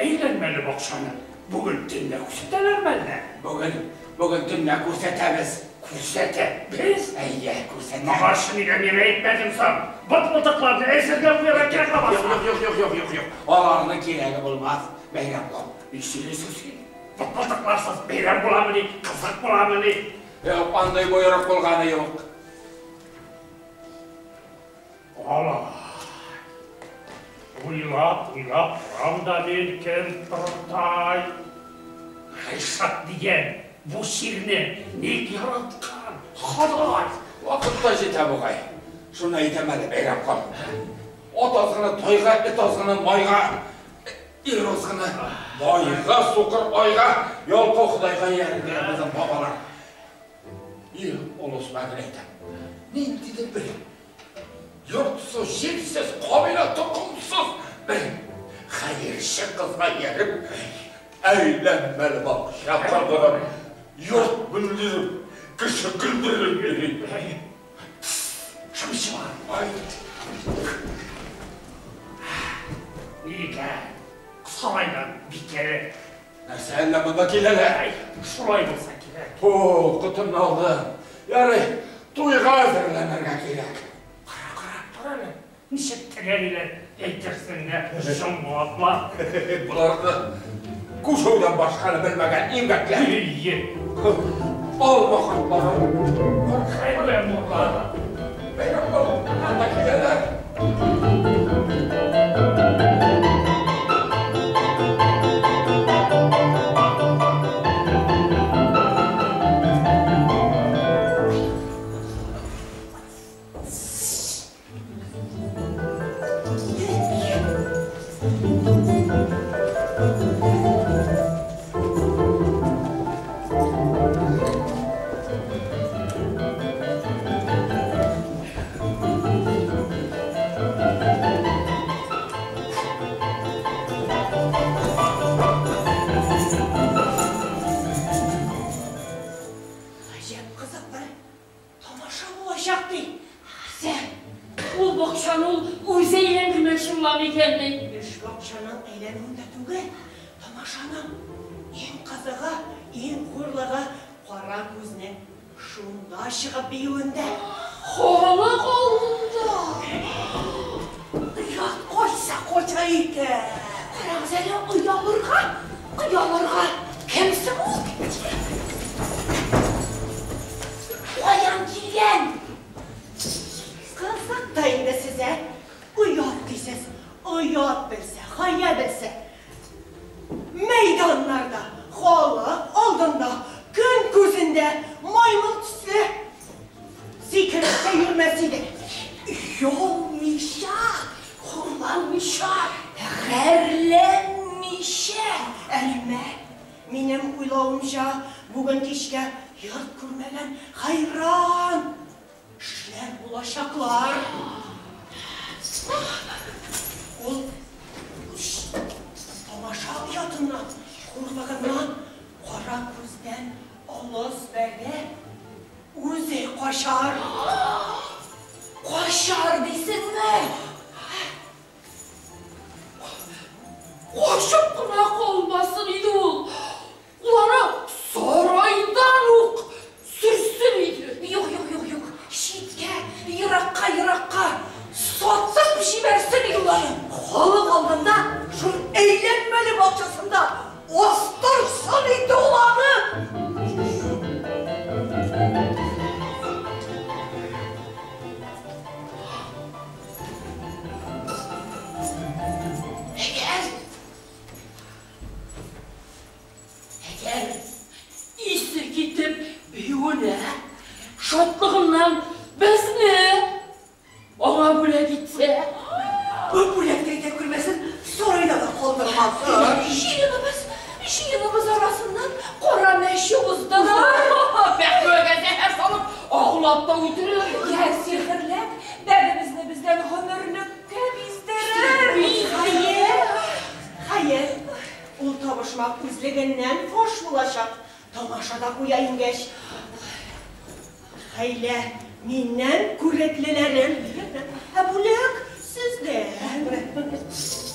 Әйләнмәле бакчаны бүген төнлә күрсәтәләрме әллә? Бүген, бүген төнлә күрсәтәбез. Күрсәтәбез? Әйе, күрсәтәбез. Моңарчы нигә миңа әйтмәдең соң? Бот-мылтыкларны әзерләп куярга кирәк лабаса. Юк, юк, юк, юк, юк, юк. Аларның кирәге булмас, Бәйрәмкол. Ни сөйлисең син? Бот-мылтыкларсыз бәйрәм буламыни, кызык буламыни? Юк, андый боерык булганы юк. Алай. Уйлап, уйлап торам да мин кем тортай. Гыйшык дигән бу чирне ник яраткан Ходай? Вакыт та җитә бугай. Шуны әйтәм әле, Бәйрәмкол. Ат азгыны тайга, эт азгыны майга, ир азгыны байга, сукыр айга, ялкау Ходайга иярде безнең бабалар. Ир олыс мәгән әйтәм. Ниндидер бер йортсыз, җирсез, кабилә токымсыз бер хәерче кызга ияреп, әйләнмәле бакча кордырып, йорт бүлдереп, кеше көлдереп йөри. Шымчылар. Ай. Нигә? Сарайдан бикәре. Нәрсә, әллә монда киләләр? Әй, шулай булса кирәк. О, котымны алды. Ярый, туйга әзерләнергә кирәк. Кара, кара, тор әле. Ничек тегәриләр, әйтерсең дә, җомга атлар. Боларны күшәүдән башканы белмәгән имгәкләр. Әйе. Алма кортлары. Хәйран муллары. Бәйрәмкол, анда киләләр. Гаҗәп кызык бер тамаша булачак ди. Сә, ул бакчаны ул үзе әйләндермәкче була микән ди? Эш бакчаның әйләнүендә түгел, тамашаның иң кызыгы, иң хурлыгы кара күзнең шунда чыгып биюендә. Халык алдында. Оят кайса кача икән. Карагыз әле, оялырга, оялырга. Кем соң ул? Каян килгән? Кызык та инде сез, ә? Оят дисез, оят белсә, хая белсә. Мәйданнарда, халык алдында, көн күзендә маймыл төсле сикереп тә йөрмәс иде. Оялмыйча, хурланмыйча, гарьләнмичә. Әмма минем уйлавымча, бүген кичкә йорт күрмәгән хайран эшләр булачаклар. Ул Качар. Качар дисеңме? Качып кына калмасын иде ул. Ул аны сарайдан ук сөрсен иде. Юк, юк, юк, юк. Читкә, еракка, еракка сатып җибәрсен иде ул аны. Халык алдында шул әйләнмәле бакчасында астырсын иде ул аны. Әгәр исе китеп биюенә, шатлыгыннан безне аңа бүләк итсә. Бу бүләк тә итә күрмәсен, сарайда да калдырмасын. Җыеныбыз, җыеныбыз арасыннан кара мәче узды да. Бәхүәгә зәһәр салып, агулап та үтерер. Йә сихерләп, бәгебезне бездән гомерлеккә биздерер. Хәер, хәер, ул табышмак үзлегеннән фаш булачак. Тамашада куя ингәч. Хәйлә миннән, күреклеләрем. Ә бүләк сездән.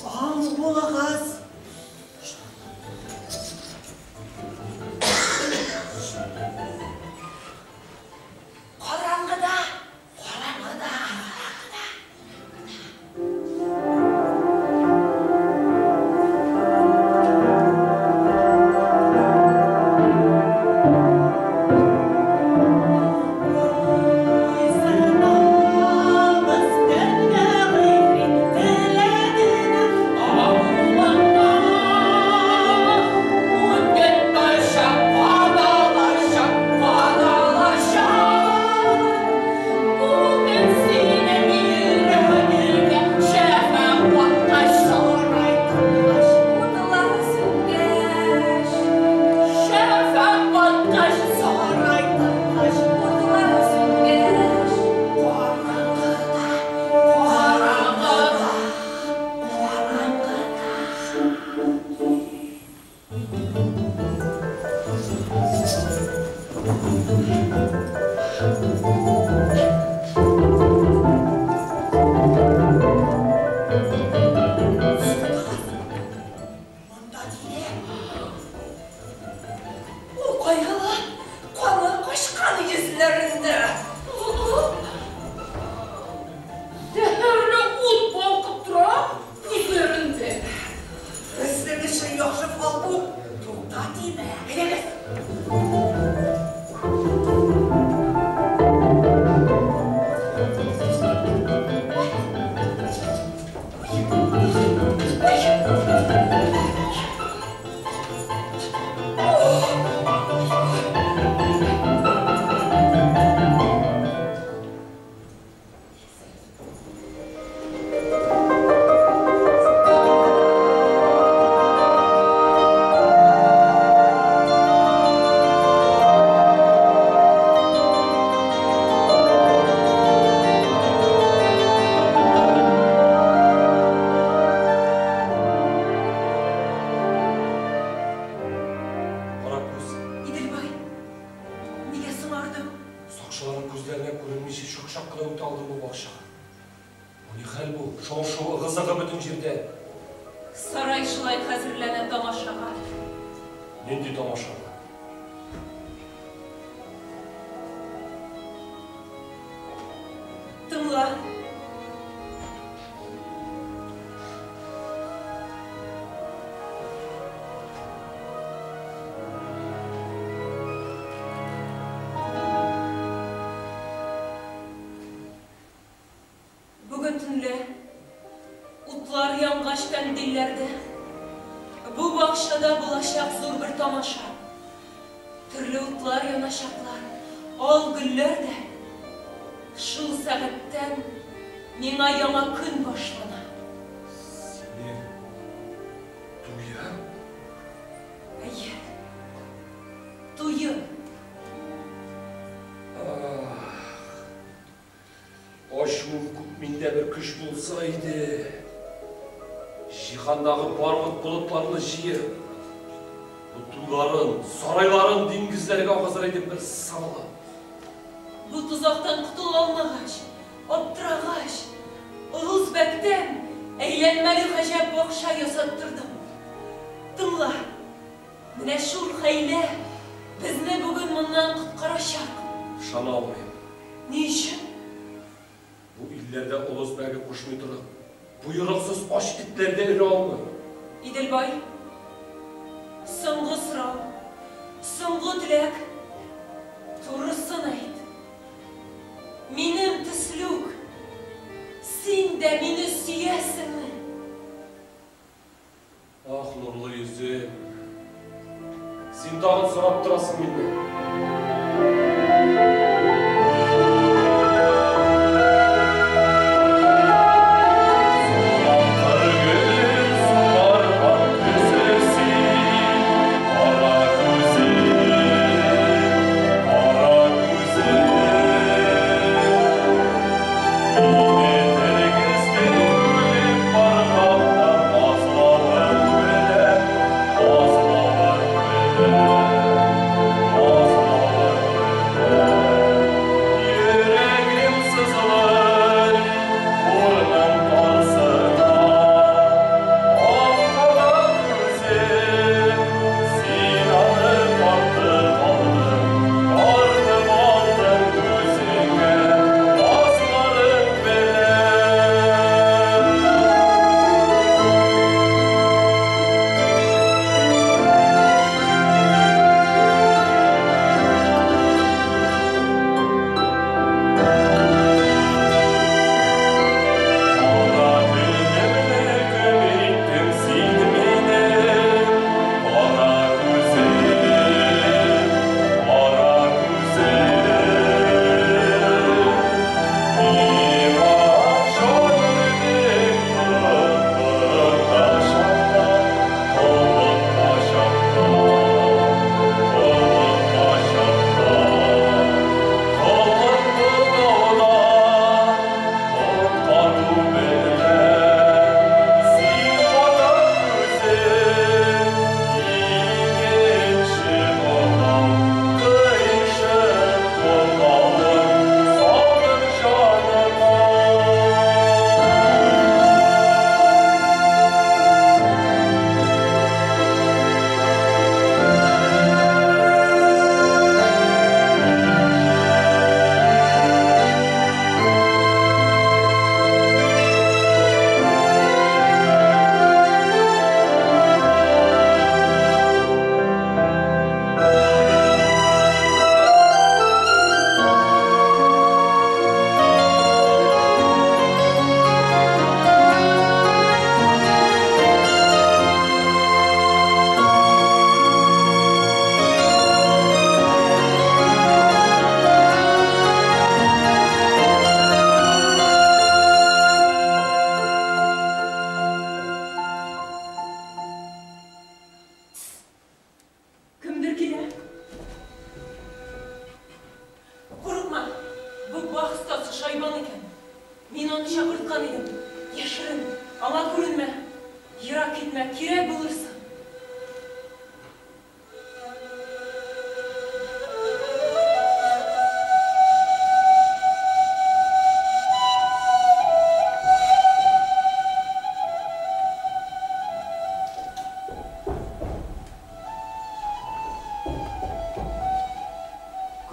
Аң булыгыз. Караңгыда, караңгыда. Ул кайгылы, каны качкан йөзләрендә. Зәһәрле ут балкып тора күзләрендә. Безнең өчен яхшы фал бу. Тукта тимә. Әйдәгез. Каракүз, Иделбай, нигә соңардың? сакчыларның күзләренә күренмичә чак-чак кына үтә алдым бу бакчага. Бу ни хәл бу? Шау-шу, ыгы-зыгы бөтен җирдә. Сарай шулай хәзерләнә тамашага. Нинди тамаша бу? Тыңла. Бүген төнлә утлар янгач кәндилләрдә бу бакчада булачак зур бер тамаша. Төрле утлар яначаклар, ал гөлләр дә. Шул сәгатьтән миңа яңа көн башлана. Синең туең? Әйе. Туем. Ах, ачуым күк миндә бер көч булса иде. Җиһандагы барлык болытларны җыеп, бу туйларын, сарайларын диңгезләргә агызыр идем бер сымылып. Бу тозактан котыла алмагач, аптырагач, Олуз бәктән әйләнмәле гаҗәп бакча ясаттырдым. Тыңла, менә шул хәйлә безне бүген моннан коткарачак. Ышана алмыйм. Ни өчен? Бу илләрдә Олуз бәге кушмый торып, боерыксыз ач этләр дә өрә алмый. Иделбай, соңгы сорау, соңгы теләк, турысын әйт. Минем төсле үк, син дә мине сөясеңме? Ах, нурлы йөзем, син тагын сорап торасың миннән.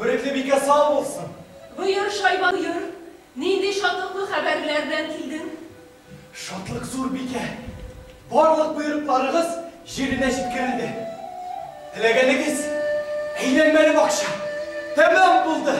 Күрекле бикә сау булсын. Боер, Шайбан, боер. Нинди шатлыклы хәбәрләр белән килдең? Шатлык зур, бикә. Барлык боерыкларыгыз җиренә җиткерелде. Теләгәнегез әйләнмәле бакча тәмам булды.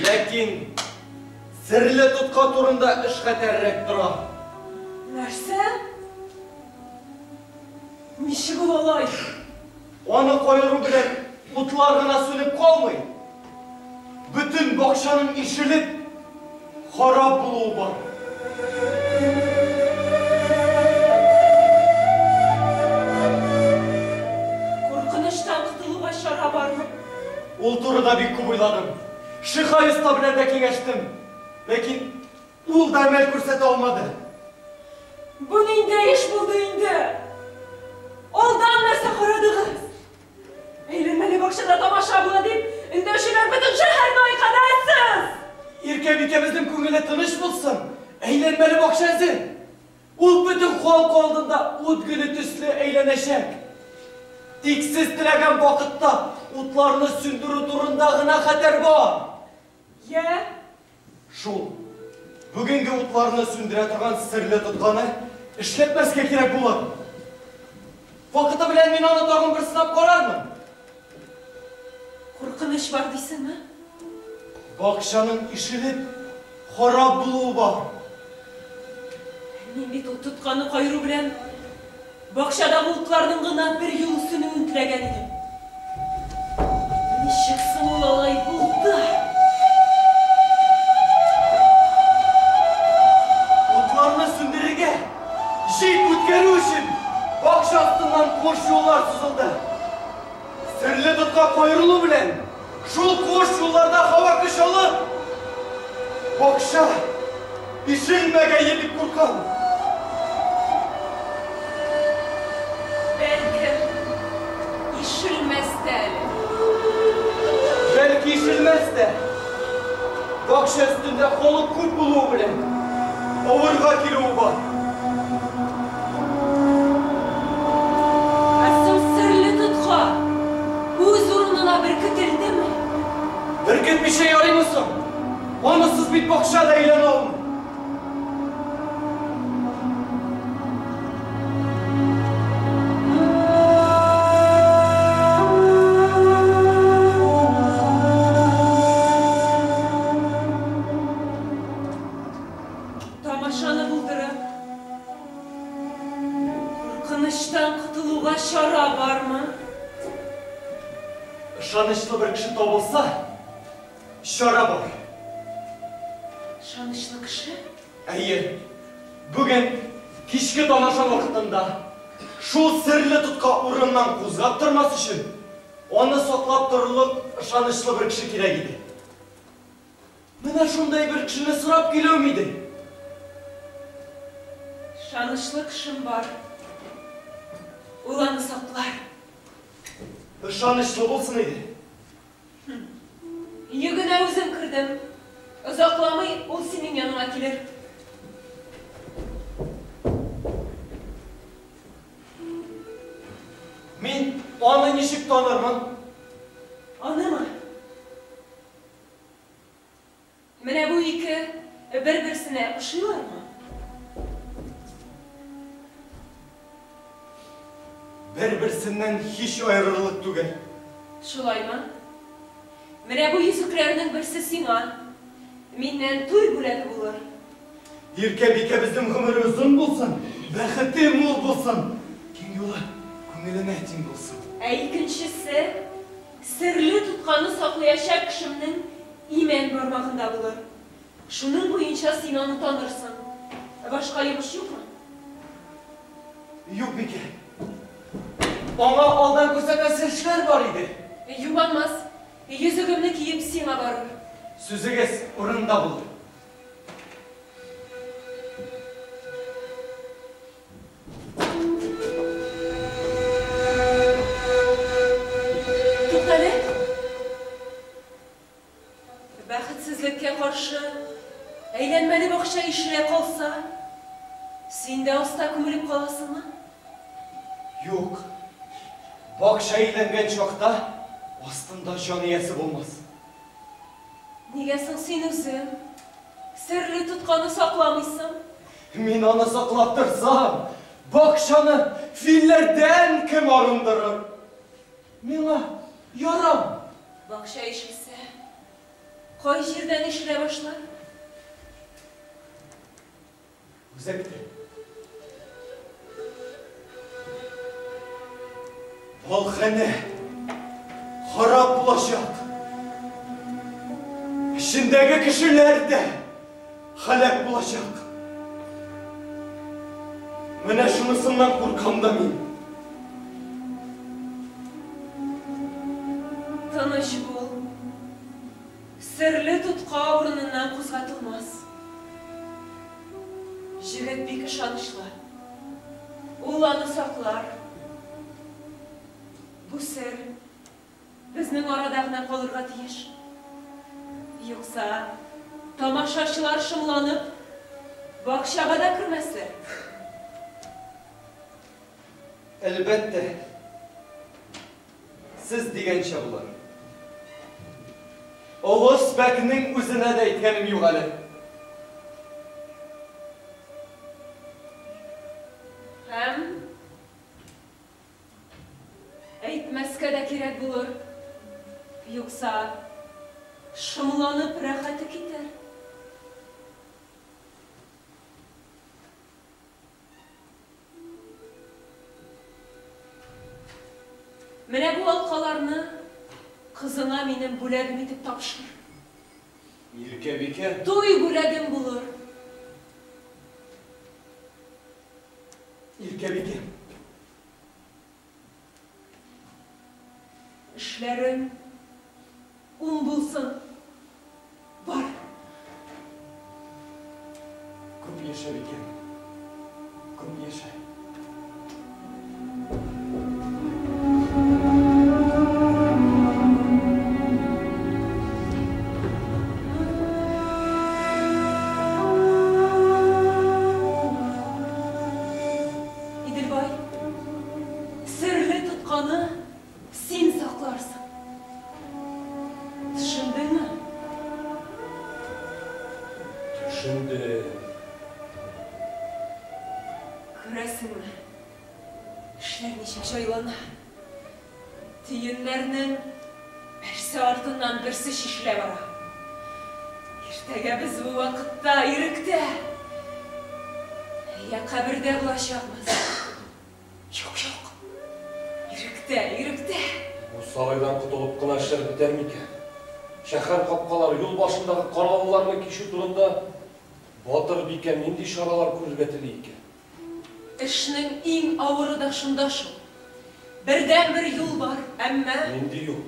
Ләкин серле тотка турында эш хәтәррәк тора. Нәрсә? Ничек ул алай? Аны каеру белән утлар гына сүнеп калмый. Бөтен бакчаның ишелеп, харап булуы бар. чара бармы? Ул турыда бик күп уйладым. Шихай оста белән дә киңәштем. Ләкин ул да әмәл күрсәтә алмады. Бу нинди эш булды инде? Алдан нәрсә карадыгыз? Әйләнмәле бакчада тамаша була дип, эндәүчеләр бөтен шәһәрне айкадасыз! Иркә бикәбезнең күңеле тыныч булсын. Әйләнмәле бакча әзер. Ул бөтен халык алдында ут гөле төсле әйләнәчәк. Тик сез теләгән вакытта утларны сүндерү турында гына хәтәр бар. Йә? Шул. Бүгенге утларны сүндерә торган серле тотканы эшләтмәскә кирәк булыр. Вакыты белән мин аны тагын бер сынап карармын. Куркыныч бар дисеңме? Бакчаның ишелеп, харап булуы бар. Мин бит ул тотканы кайру белән бакчадагы утларның гына бер юлы сүнүен теләгән идем. Ничек соң ул алай булды? Утларны сүндерергә, җил үткәрү өчен бакча астыннан куыш юллар сузылды. Серле тотка каерылу белән шул куыш юлларда һава көч алып, бакча ишелмәгәе дип куркам. Бәлкем, ишелмәс тә әле. Бәлки ишелмәс тә. Бакча өстендә халык күп булуы белән авырга килүе бар. Ә соң серле тотка үз урынына беркетелдеме? Беркетмичә ярыймы соң? Анысыз бит бакча да әйләнә алмый. Тамашаны булдырып, куркынычтан котылуга чара бармы? Ышанычлы бер кеше табылса, чара бар. Ышанычлы кеше? Әйе. Бүген кичке тамаша вакытында шул серле тотка урыннан кузгап тормас өчен аны саклап торырлык ышанычлы бер кеше кирәк иде. Менә шундай бер кешене сорап килүем иде. Ышанычлы кешем бар. Ул аны саклар. Ышанычлы булсын иде. Йөгенә үзем кердем. Озакламый ул синең яныңа килер. Мин аны ничек танырмын? Анымы? Менә бу ике бер-берсенә ошыйлармы? Бер-берсеннән һич аерырлык түгел. Шулаймы? Менә бу йөзекләрнең берсе сиңа. Миннән туй бүләге булыр. Иркә бикәбезнең гомере озын булсын, бәхете мул булсын. Киң юлы күңеленә тиң булсын. Ә икенчесе серле тотканы саклаячак кешемнең имән бармагында булыр. Шуның буенча син аны танырсың. Башка йомыш юкмы? Юк, бикә. Аңа алдан күрсәтәсе эшләр бар иде. Юанмас. Йөзегемне киеп сиңа барыр. Сүзегез урынында булыр. Туктале. Бәхетсезлеккә каршы әйләнмәле бакча ишелә калса, син дә аста күмелеп каласыңмы? Юк. Бакча әйләнгән чакта астында җан иясе булмас. Нигә соң син үзең серле тотканы сакламыйсың? Мин аны саклап торсам, бакчаны филләрдән кем арындырыр? Миңа ярам. Бакча ишелсә, кай җирдән ишелә башлар? Үзәктә. Балханә харап булачак. Эчендәге кешеләр дә һәлак булачак. Менә шунысыннан куркам да мин. Тыныч бул. Серле тотка урыныннан кузгатылмас. Җегет бик ышанычлы. Ул аны саклар. Бу сер безнең арада гына калырга тиеш. Юкса, тамашачылар шомланып, бакчага да кермәсләр. Әлбәттә, сез дигәнчә булыр. Олыс бәкнең үзенә дә әйткәнем юк әле. Һәм әйтмәскә дә кирәк булыр. Юкса, шомланып рәхәте китәр. Менә бу алкаларны кызыңа минем бүләгем итеп тапшыр. Иркәбикә. Туй бүләгем булыр. Иркәбикә. Эшләрең уң булсын. Бар. Күп яшә, бикәм. Күп яшә. Иделбай, серле тотканы син сакларсың. Төшендеңме? Төшендем. Күрәсеңме? Эшләр ничек җайлана. Төеннәрнең берсе артыннан берсе чишелә бара. Иртәгә без бу вакытта иректә, я кабердә булачакбыз. Юк, юк. Иректә, иректә. Бу сарайдан котылып кына эшләр бетәр микән? Шәһәр капкалары, юл башындагы каравылларны кичү турында Батыр бикә нинди чаралар күрергә тели икән? Эшнең иң авыры да шунда шул. Бердәнбер юл бар, әмма Нинди юл?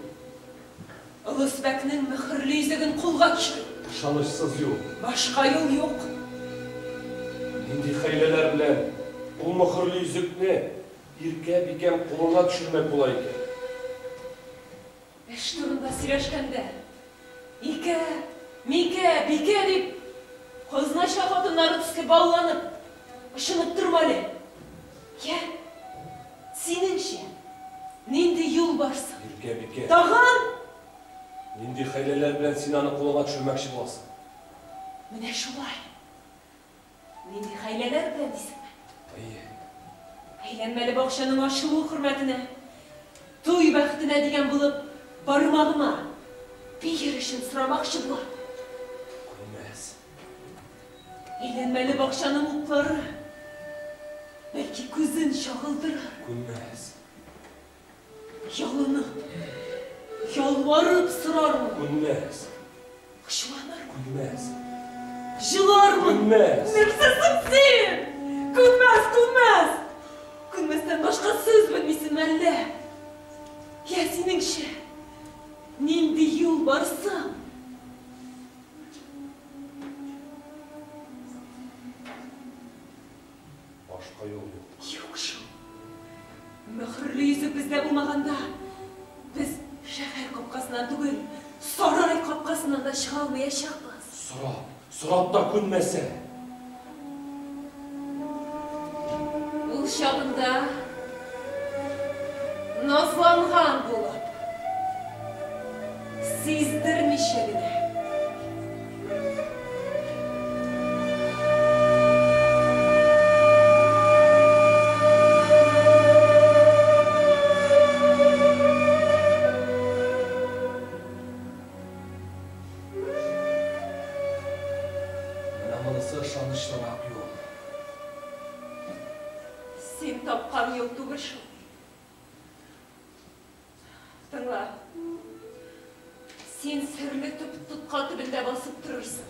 Олысбәкнең мөһерле йөзеген кулга төшерү. Ышанычсыз юл. Башка юл юк. Нинди хәйләләр белән ул мөһерле йөзекне Иркә бикәм кулына төшермәк була икән? Эш турында сөйләшкәндә, Икә, Микә, Бикә дип, казнача хатыннары төсле балланып, очынып торма әле. Йә, синеңчә, нинди юл бар соң? Иркә бикә. Тагын? Нинди хәйләләр белән син аны кулыңа төшермәкче буласың? Менә шулай. Нинди хәйләләр белән дисеңме? Әйе. Әйләнмәле бакчаның ачылуы хөрмәтенә, туй бәхетенә дигән булып, бармагыма биер өчен сорамакчы була. Күнмәс. Әйләнмәле бакчаның утлары, бәлки күзен чагылдырыр. Күнмәс. Ялынып, ялварып сорармын. Күнмәс. Ачуланырмын. Күнмәс. Җылармын. Күнмәс. Нәрсә соң син? Күнмәс, күнмәс. Күнмәстән башка сүз белмисеңме әллә? Я синеңчә, нинди юл бар соң? Башка юл юк. Юк шул. Мөһерле йөзек бездә булмаганда, без шәһәр капкасыннан түгел, сарай капкасыннан да чыга алмаячакбыз. Сорап, сорап та күнмәсә. Ул чагында назланган булып, сиздермичә генә. Менә монысы ышанычлырак юл. Син тапкан юл түгел шул. Тыңла. Син серле төп тотка төбендә басып торырсың.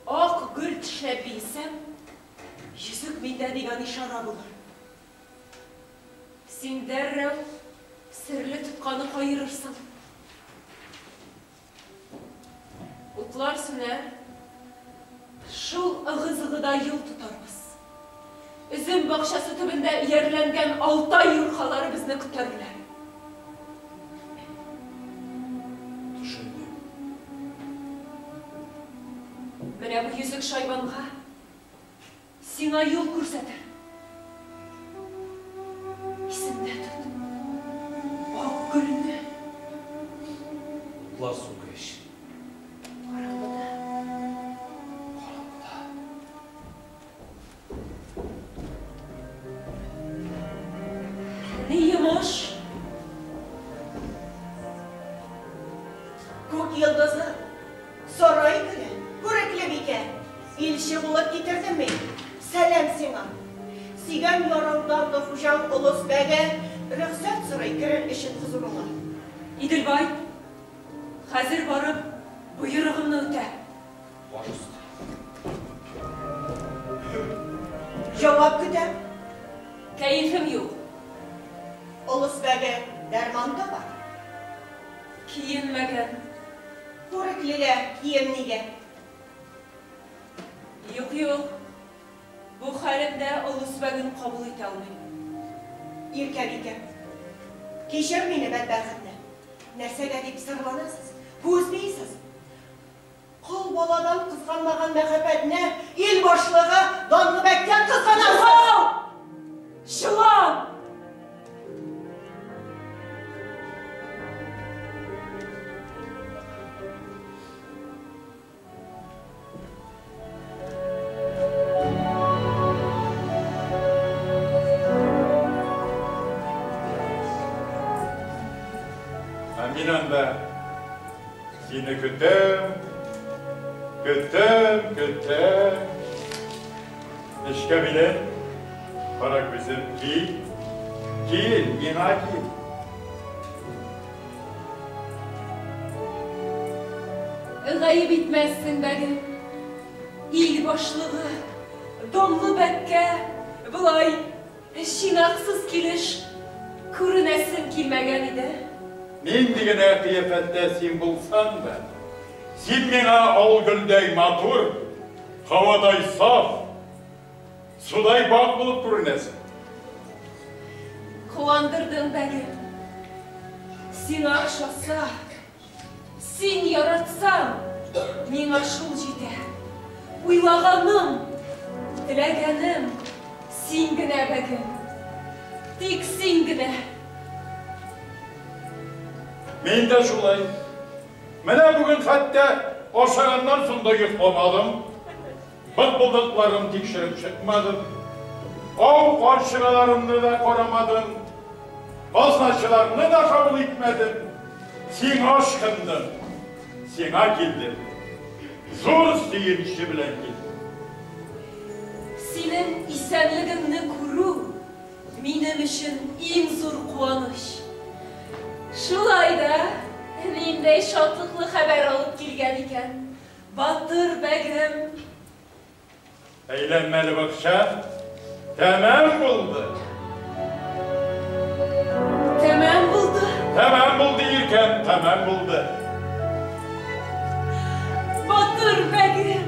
Ак гөл тешләп биесәм, йөзек миндә дигән ишарә булыр. Син дәррәү Серле тотканы каерырсың. Утлар сүнәр, шул ыгы-зыгыда юл тотарбыз. Өзем бакчасы төбендә иярләнгән Алтай юрхалары безне көтәрләр. Төшендем. Менә бу йөзек шайбанга сиңа юл күрсәтер. Исеңдә тот. Ак гөлне. Утлар сүнгәч. Караңгыда. Караңгыда. Ни йомыш? Күк йолдызы, сарай гөле, күрекле бикә, илче булып китердем мин. Сәлам сиңа. Сөйгән ярың данлы хуҗаң Олыс бәге рөхсәт сорый керер өчен хозурыңа. Иделбай, хәзер барып боерыгымны үтә. Баш өсте. Җавап көтәм. Кәефем юк. Олыс бәге дәрман табар. Киенмәгән. Күреклегә кием нигә? Юк, юк. Бу хәлемдә Олыс бәген кабул итә алмыйм. Иркә бикә, кичер мине бәдбәхетне. Нәрсәгә дип сырланасыз, күз бийсез? Кол баладан кызганмаган мәхәббәтне ил башлыгы данлы бәктән кызганасыз! Югал! Җылан! Ә мин анда сине көтәм, көтәм, көтәм. Нечкә билем, кара күзем, кил, кил, миңа кил. Гаеп итмәссең, бәгем. Ил башлыгы, данлы бәккә болай җыйнаксыз килеш күренәсем килмәгән иде. Нинди генә кыяфәттә син булсаң да, син миңа ал гөлдәй матур, һавадай саф, судай пакь булып күренәсең. Куандырдың, бәгем. Сиңа ошаса, син яратсаң, миңа шул җитә. Уйлаганым, теләгәнем син генә, бәгем. Тик син генә. Мин дә шулай. Менә бүген хәтта ашаганнан соң да йокламадым. Бытбылдыкларын тикшереп чыкмадым. Ау карчыгаларымны да карамадым. Казначыларны да кабул итмәдем. Сиңа ашкындым. Сиңа килдем. Зур сөенече белән килдем. Синең исәнлегеңне күрү минем өчен иң зур куаныч. Шулай да ниндәй шатлыклы хәбәр алып килгән икән, батыр бәгем. Әйләнмәле бакча тәмам булды. Тәмам булды. Тәмам булды, иркәм, тәмам булды. Батыр бәгем,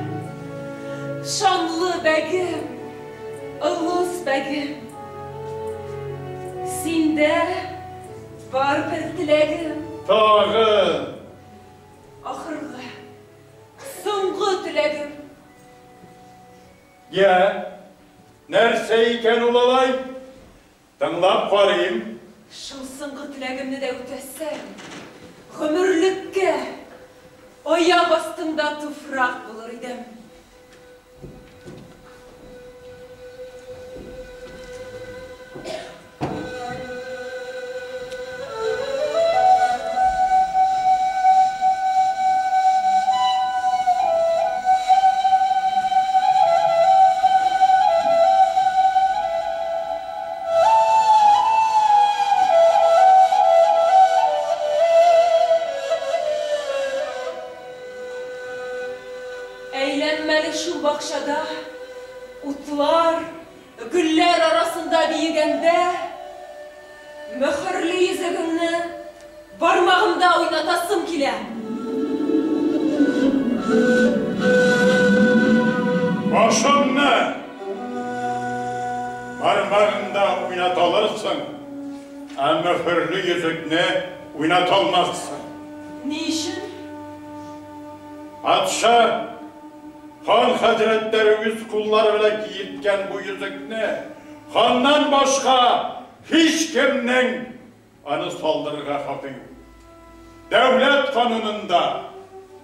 шанлы бәгем, олыс бәгем. Синдә бар бер теләгем. Тагын. Ахыргы, соңгы теләгем. Я, нәрсә икән ул алай? Тыңлап карыйм. Шул соңгы теләгемне дә үтәсәм, гомерлеккә аяк астыңда туфрак булыр идем. Әйләнмәле шул бакчада, утлар, гөлләр арасында биегәндә, мөһерле йөзегеңне уйнатасым килә. Башыңны бармагыңда уйната алырсың, ә мөһерле йөзекне уйната алмассың. Ни өчен? Патша хан хәзрәтләре үз куллары белән киерткән бу йөзекне ханнан башка һичкемнең аны салдырырга хакы юк. Дәүләт канунында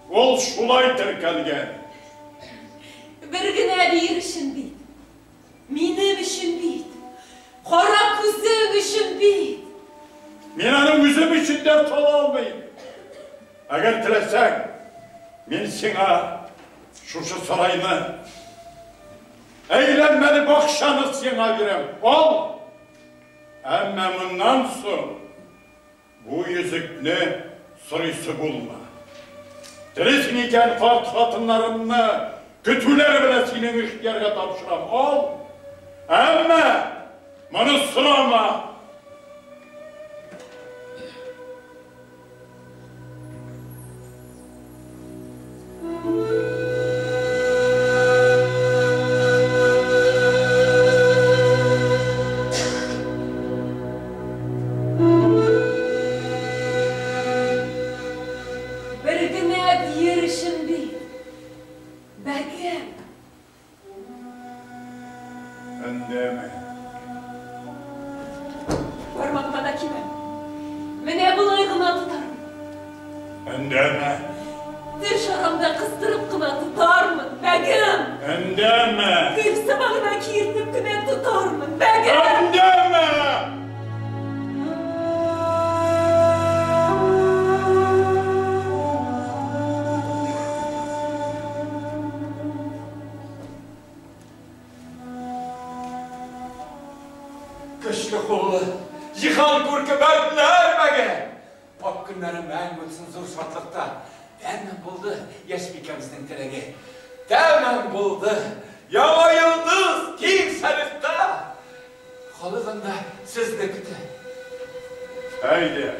ул шулай теркәлгән. Бер генә биер өчен бит. Минем өчен бит. Кара күзең өчен бит. Мин аны үзем өчен дә сала алмыйм. Әгәр теләсәң, мин сиңа шушы сарайны, әйләнмәле бакчаны сиңа бирәм. Ал! Әмма моннан соң бу йөзекне сорыйсы булма. Телисең икән, карт хатыннарымны көтүләре белән синең ихтыярга тапшырам. Ал! Әмма моны сорама! Бер генә биер өчен бит, бәгем. Өндәмә. Бармагыма да кимәм. Менә болай гына тотармын. Өндәмә. Теш арамда кыстырып кына тотармын, бәгем. Өндәмә. Гөл сабагына киертеп кенә тотармын, бәгем. Өндәмә! Көчле куллы, җиһан күрке бәкләр бәге! Ак көннәре мәңге үтсен зур шатлыкта. Тәмам булды яшь бикәбезнең теләге. Тәмам булды яңа йолдыз киң шәрыкта. Халык анда сезне көтә. Әйдә.